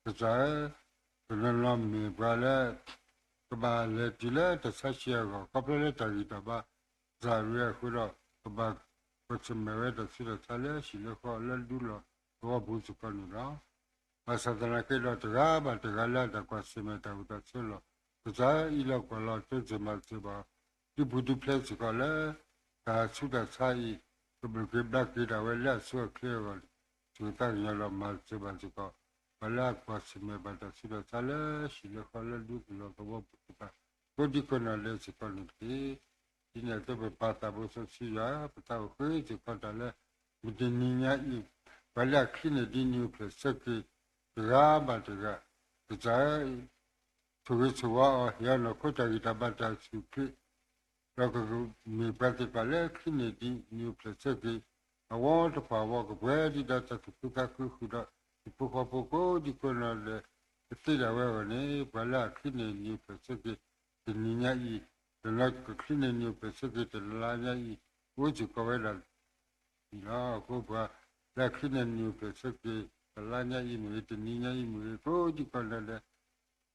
ကစၢ်ဧၢ, တနီၤနီၤမ့ၢ်ပှၤလၢ ကဘၣ်လဲၤတုၤလၢတၢ်ဆါဆံးအဂီၢ် ခီဖျိလၢတၢ်ဂံၢ်တၢ်ဘါ စၢ်ရ့အဃိဒီး ကဘၣ်ကွၢ်ဆၢၣ်မဲာ်ဝဲတၢ်ဆူးတၢ်ဆါလၢဟံၣ်လၢဃီလၢဒူလီၢ်သဝီပူၤစ့ၢ်ကီးန့ၣ်လီၤ. ဘၣ်ဆၣ်သနာ်က့ဒီးတဂၤဘၣ်တဂၤလၢအတၢ်ကွၢ်ဆၢၣ်မဲာ်တၢ်အိၣ်တၢ်ဆိးလီၢ် ကစၢ်အံးလီၤကွၢ်လီၤတိစၢၤမၤစၢၤဘၣ် ဒူပူၤဒူဖျဲးစ့ၢ်ကီးလၢ တၢ်ဆူးတၢ်ဆါအံၤ ကဘျိးက့ၤဘျါက့ၤဒၣ်ဝဲလၢအဆိအချ့အဂီၢ်န့ၣ် ဆိၣ်ဂ့ၤသးကညီၤလီၤမၤစၢၤဘၣ်စ့ၢ်ကီး ပှၤလၢအကွၢ်ဆၢၣ်မဲာ်ဘၣ်တၢ်ဆူးတၢ်ဆါလၢဟံၣ်လၢဃီလၢဒူသဝီသဝီပူၤသ့ၣ်တဖၣ် ကိးဒံကီၢ်နၢ်ဒဲးစ့ၢ်ကီးန့ၣ်တက့ၢ်. ဒ်န့ၣ်အသိးပပာ်သးဘိစီဆှံယွၤ ပသးအိၣ်ဃ့စ့ၢ်ကီးတၢ်လၢ မုၢ်တနံၤညါအံၤ ပှၤလၢအချံးန့ၢ်ဒံးနံၤအိၣ်ဖျဲၣ်ဆၢက့ၤ တဂၤဘၣ်တဂၤ ကစၢ် ဆိၣ်ဂ့ၤဆိၣ်ဝါအီၤ ဟ့ၣ်အီၤနီၢ်ခိတၢ်ဂံၢ်တၢ်ဘါတၢ်ဆူၣ်ချ့ ဒီးကမ့ၢ်ပှၤသ့ၣ်တဖၣ်လၢချံးန့ၢ်ဒံးနံၤအိၣ်ဖျဲၣ်ဆၢက့ၤ အဝီတဖၣ်အဝီ ကပှဲၤဒံးဒီးတၢ်သူၣ်ခုသးခုဃုာ်ဒီး ဟံၣ်ဖိဃီဖိကိးဒံကီၢ်နၢ်ဒဲး ကသ့ဒၣ်ဝဲအဂီၢ်န့ၣ် ပှၤလၢအချံးန့ၢ်နံၤအိၣ်ဖျဲၣ်ဆၢက့ၤ တနံၤညါအံၤ တနီၤကချံးန့ၢ်နံၤအိၣ်ဖျဲၣ်ဆၢက့ၤ တလါညါအံၤ အိၣ်စ့ၢ်ကီးဝဲဒၣ် အံၤလီၤ. အဃိပှၤလၢအချံးန့ၢ်နံၤအိၣ်ဖျဲၣ်ဆၢက့ၤ တလါညါအံၤမ့ၢ်ဂ့ၤ တနံၤညါအံၤမ့ၢ်ဂ့ၤ ကိးဒံကီၢ်နၢ်ဒဲး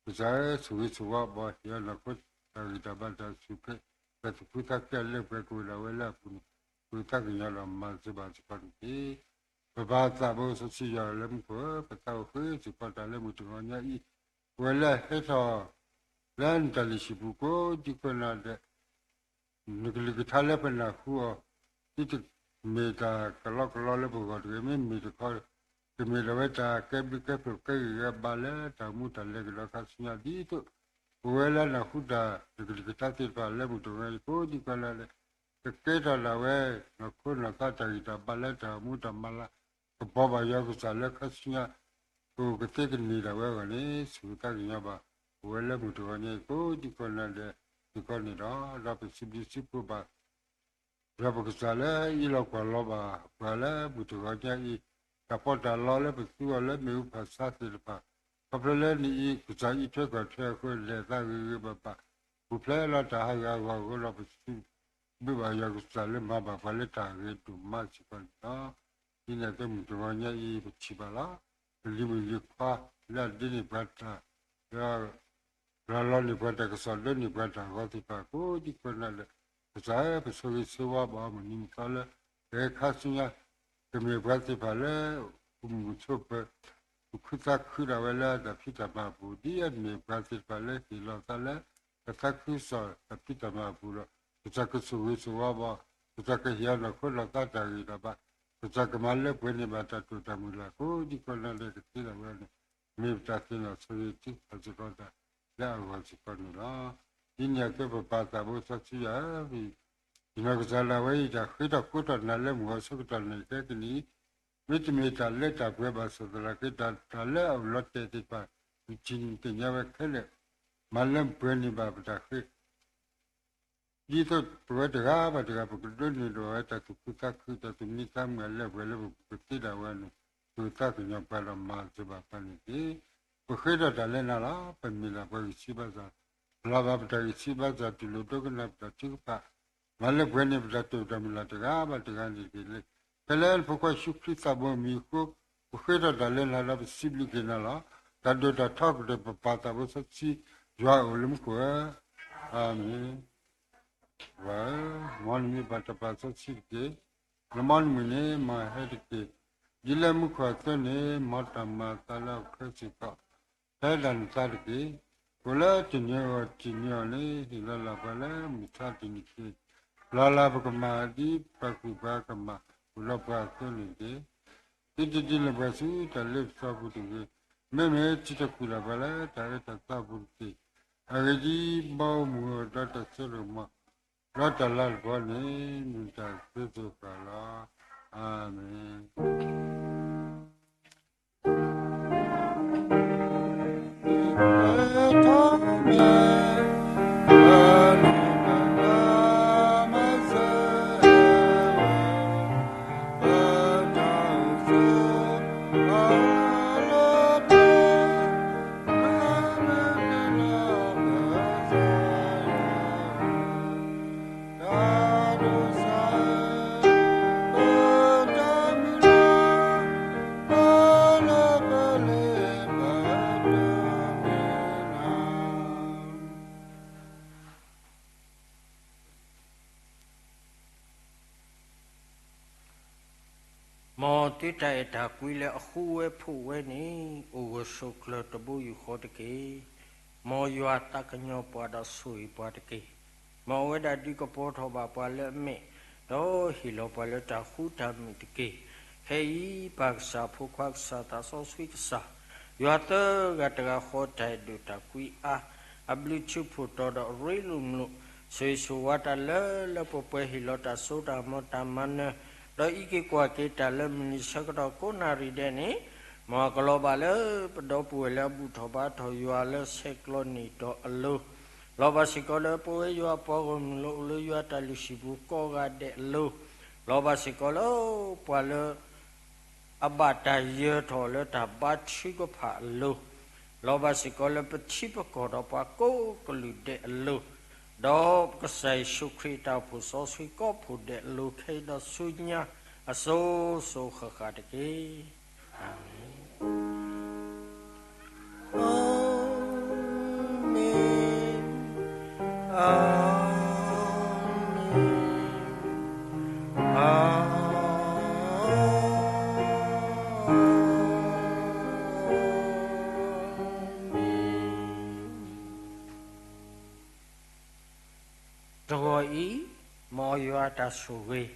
ကစၢ်ဧၢ ဆိၣ်ဂ့ၤဆိၣ်ဝါဘၣ် ဟ့ၣ်အီၤနီၢ်ခိတၢ်ဂံၢ်တၢ်ဘါတၢ်ဆူၣ်ချ့ တၢ်သူၣ်ခုသးခုအလၢပှဲၤကအိၣ်ဒၣ်ဝဲလၢအပူၤန့ၣ် ဆိၣ်ဂ့ၤသးကညီၤဒီးမၤစၢၤဘၣ်စ့ၢ်ကီးန့ၣ်တက့ၢ်. ပဘါသးဘိစီဆှံယွၤလၢမူခိၣ်ဧၢ ပသးအိၣ်ဃ့စ့ၢ်ကီးတၢ်လၢမုၢ်တဂီၤညါအံၤ ပဝဲလၢဟဲထီၣ် လၢနတၢ်လုၢ်ဟံၣ်ပူၤကိးဒံကီၢ်နၢ်ဒဲး နကလုၢ်ကထါလၢပနၢ်ဟူအီၤ ဒ်တမ့ၢ်တၢ်ကလီကလီလၢပဂီၢ်တဂ့ၤ မ့မ့ၢ်တခီ ကမ့ၢ်ဒၣ်ဝဲတၢ်ကဲဘျုးကဲဖှိၣ်ကဲဂံၢ်ကဲဘါလၢတၢ်အိၣ်မူတၢ်လဲၤကဒီးခါဆူညါဒ်သိး ပဝဲလၢနၢ်ဟူတၢ်နကလုၢ်ကထါသ့ၣ်တဖၣ်လၢမုၢ်တဂီၤအံၤကိးဒံကီၢ်နၢ်ဒဲး ကကဲထီၣ်ဒၣ်ဝဲ နီၢ်ခိနီၢ်သးတၢ်ဂံၢ်တၢ်ဘါလၢတၢ်အိၣ်မူတၢ်မၤလၤကပီၤဘၣ်ယွၤကစၢ်လၢခါဆူညါ ကအိၣ်ကသ့ကန့ၢ်ဒၣ်ဝဲအဂီၢ်န့ၣ် ဆိၣ်ဂ့ၤသးကညီၤဘၣ် ပဝဲလၢမုၢ်တဂီၤညါအံၤ ကိးဒံကီၢ်နၢ်ဒဲးစ့ၢ်ကီးန့ၣ်ဒီး ဒီးပစံးဘျုးစံးဖှိၣ်ဘၣ် ယွၤပကစၢ်လၢအအ့ၣ်လိာ်ကွၢ်လိာ်ဘၣ်ပှၤလၢမုၢ်တဂီၤညါအံၤ တၢ်ပီးတၢ်လီလၢပသူအီၤလၢမ့ၣ်အူဖးဆါသ့ၣ်တဖၣ် ခီဖျိလၢနအံၤ ကစၢ်အံးထွဲကွၢ်ထွဲအဃိ လဲၤသးဂ့ၤဂ့ၤဘၣ်ဘၣ် ပူၤဖျဲးလီၤတၢ်ဟးဂူာ်ဟးဂီၤအဃိဒီး ပစံးဘျုးဘၣ်ယွၤကစၢ်လၢမၤဘၣ်ပှၤလၢတၢ်ဂ့ၤဒိၣ်မးစ့ၢ်ကီးန့ၣ်လီၤ. ဒ်န့ၣ်အသိးမုၢ်တဂီၤညါအံၤ ပထံၣ်ဘၣ်လီၤ. ပလံၤမုၣ်လံၤခွါလၢအဒိးန့ၢ်ပှၤတၢ် လၢ ရၤလီၤန့ၢ်ပှၤတၢ်ကစီၣ် ဒိးန့ၢ်ပှၤတၢ်ဂီၤသ့ၣ်တဖၣ်ကိးဒံကီၢ်နၢ်ဒဲး ကစၢ်ဧၢ ပဆိၣ်ဂ့ၤဆိၣ်ဝါဘၣ်အီၤမုၢ်နံၤမုၢ်သီလၢ ကဟဲခါဆူညါ ကမ့ၢ်ပှၤသ့ၣ်တဖၣ်လၢ အိၣ်မုာ်ဆိးပၢၤ သူၣ်ခုသးခုဒၣ်ဝဲလၢတၢ်ဖံးတၢ်မၤအပူၤ ဒ်အမ့ၢ်ပှၤသ့ၣ်တဖၣ်လၢဟ့ၣ်လီၤသးလၢ တၢ်သးခုကစီၣ်တၢ်ဖံးတၢ်မၤအပူၤဒီး ကစၢ်ကဆိၣ်ဂ့ၤဆိၣ်ဝါဘၣ် ကစၢ်ကဟ့ၣ်အီၤနီၢ်ခိနီၢ်သးတၢ်ဂံၢ်တၢ်ဘါ ကစၢ်ကမၤလၢပှဲၤန့ၢ်ဘၣ်တၢ်တိာ်တၢ်မုၢ်လၢ် ကိးဒံကီၢ်နၢ်ဒဲးကသ့ဒၣ်ဝဲန့ၣ် မ့ၢ်ပတၢ်သ့ၣ်နီၣ်ဆိၣ်ဂ့ၤတံၢ်ဃာ်စ့ၢ်ကီးတၢ်လၢအဂီၢ်စ့ၢ်ကီးန့ၣ်လီၤ. ဒ်န့ၣ်အသိးပပာ်သးဘိစီဆှံယွၤဧၢ ယနီၢ်ကစၢ်ဒၣ်ဝဲအံၤ တၢ်ဃ့ထီၣ်ဃိထီၣ်နၤလၢမုၢ်ဂီၤဆၢကတီၢ်န့ၣ် ခဲကနံၣ်အံၤ မ့တမ့ၢ်တၢ်လၢတၢ်ပှဲၤဘၣ်ဆၣ်သနာ်က့ တၢ်လၢအအိၣ်လီၤတဲာ်သ့ၣ်တဖၣ် ပထံၣ်သ့ၣ်ညါဝဲခဲလၢာ် မၤလၢပှဲၤန့ၢ်ဘၣ်ပတၢ်ဃ့ ဒ်သိးပဝဲတဂၤဘၣ်တဂၤ ပကဒိးန့ၢ်ဒိၣ်ဝဲတၢ်သူၣ်ခုသးခု တၢ်သူၣ်မံသးမုာ်အလၢပှဲၤလၢပကသ့ဒၣ်ဝဲန့ၣ် ဆိၣ်ဂ့ၤသးကညီၤပှၤဒီးမၤစၢၤဘၣ်ပှၤန့ၣ်တက့ၢ်. ပဃ့ထီၣ်တၢ်လၢနၤလီၤ. ပမ့ၢ်ဒၣ်ပှၤဂံၢ်ဆံးဘၣ်ဆၣ် လီၤဘၣ်ပတၢ်ဂံၢ်ဆံးဘါစၢ် တူၢ်လိာ်ဒိကနၣ်ပတၢ်ထုကဖၣ်, မၤလၢပှဲၤန့ၢ်ပတၢ်တိာ်တၢ်မုၢ်လၢ်တဂၤဘၣ်တဂၤန့ၣ်တက့ၢ်. ဖဲလၢနဖိခွါယ့ၣ်ၡူးခရံာ်သးဘိအမံၤအဃိ, ပဃ့ထီၣ်တၢ်လၢနၤဒီးပစံးဘျုးက့ၤနၤလီၤ. တၢ်ဒိၣ်တၢ်ထီကတၢၢ် ပပၢ်သးဘိစီဆှံယွၤအိၣ်လၢမူခိၣ်ဧၢ, အၤမ့ၣ်. ပၢ်ဧၢ, မ်နမံပၢ်တၢ်ပၢ်စီဆှံတက့ၢ်. လၢမ်နမုၢ်န့ၣ် မ်ဟဲတက့ၢ်. ဒ်လၢမူခိၣ်အသိးန့ၣ် မ်တၢ်မၤအသးလၢဟီၣ်ခိၣ်ချၢစ့ၢ်ကီး ဖဲဒၣ်နသးတက့ၢ်. အိၣ်လၢတနံၤအဂီၢ်တနံၤအဂီၢ်န့ၣ် ဟ့ၣ်လီၤလၢပှၤလၢမုၢ်ဆါတနံၤတက့ၢ်. ပျၢ်လၢပကမၢ် ဒ်ပှၤကူၣ်ပှၤကမၢ်အိၣ်ဒီးပှၤအသိးန့ၣ်တက့ၢ်. သုတဒ်လဲၣ်ပှၤဆူတၢ်လ့ပစီပူၤတဂ့ၤ, မ့မ့ၢ်သုတခူၣ်လၢ်ပှၤလၢတၢ်အၢတၢ်သီပူၤတက့ၢ်. အဂ့ၢ်ဒ်အံၤ, မ်အမုၢ်အိၣ်ဒီးတၢ်စိတၢ်ကမီၤ ဒီးတၢ်လၤကပီၤန့ၣ် မ့ၢ်တၢ်ကစီၣ်ဃာ်လီၤ. အၤမ့ၣ်. မ်သုတၢ်အဲၣ်တၢ်ကွံလၢအဃူဝဲဖိးဝဲန့ၣ် အိၣ်ဂၢၢ်ဆိးကျၢၤတဘိယူၢ်ဃီတက့ၢ်. မ်ယွၤသးကညီၤပှၤဒီးဆိၣ်ဂ့ၤပှၤတက့ၢ်. မ်အဝဲဒၣ်ဒုးကပီၤထီၣ်ဘၣ်ပှၤလၢအမဲာ်, ဒီးဟ့ၣ်လီၤပှၤလၢတၢ်ဃူတၢ်မုာ်တက့ၢ်. ခဲအံၤပၢ်ကစၢ် ဖိခွါကစၢ် သးစီဆှံကစၢ်, ယွၤသၢဂၤတဂၤဃီ တၢ်အဲၣ်ဒိးတၢ်ကွံအါ အဘျုးထူးဖှိၣ်တီၤဒီးအရ့လိာ်မုာ်လိာ်, ဆိၣ်ဂ့ၤဆိၣ်ဝါတၢ်လၢလၢပှဲၤပှဲၤ ဟ့ၣ်လီၤတၢ်စိတၢ်ကမီၤတၢ်မၤနၢၤ, ဒီးအံးက့ၤကွၢ်က့ၤတၢ်လၢမုၢ်နံၤဆၢကတီၢ်ကိးနၣ်ရံၣ်ဒဲးန့ၣ်, မ်အကလီၤဘၣ်လၢပဒီပုၢ်ဝဲၢ်လၢအဘူၣ်ထီၣ်ဘါထီၣ်ယွၤလၢဆဲးကျိးန့ၢ်တီၤအလိၤ, လီၤဘၣ်စ့ၢ်ကီးလၢပဝဲယွၤပှၤဂီၢ်မုၢ်လၢအိၣ်လၢယွၤတၢ်လုၢ်ဟံၣ်ပူၤကိးဂၤဒဲးအလိၤ, လီၤဘၣ်စ့ၢ်ကီးလၢပှၤလၢ အဘၣ်တၢ်ယၢၤထီၣ်လၢတၢ်ဘါထုကဖၣ်အလိၤ, လီၤဘၣ်စ့ၢ်ကီးလၢပထံပကီၢ်ဒီးပှၤကိးကလုာ်ဒဲးအလိၤ, ဒီးပကစၢ်ယ့ၣ်ၡူးခရံာ်အတၢ်အိၣ်ဖှိၣ်စီဆှံကိးဖှိၣ်ဒဲးအလိၤ ခဲအံၤဒီးဆူညါအစိၤစိၤဃၣ်ဃၣ်တက့ၢ်. အၤမ့ၣ်, အၤမ့ၣ်, အၤမ့ၣ်. တဂီၤအံၤ, မ်ယွၤအတၢ်ဆိၣ်ဂ့ၤ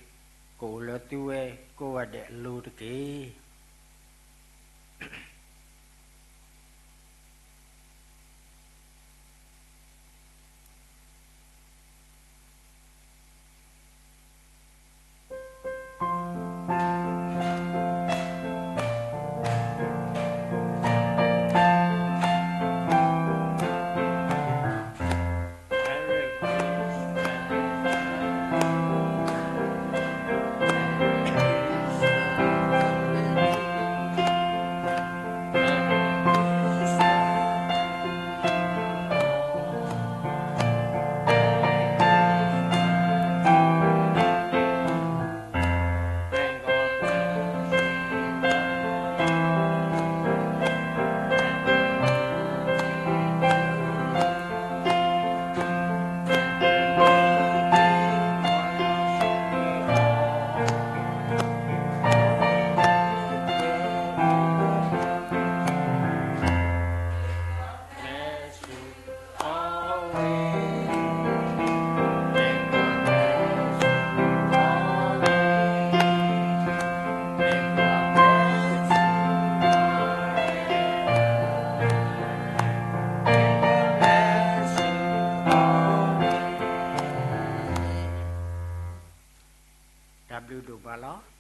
ကအိၣ်လၢသုဝဲကိးဂၤဒဲးအလိၤတက့ၢ်. တၢ်ဘျုးဒိၣ်မးလီၤ.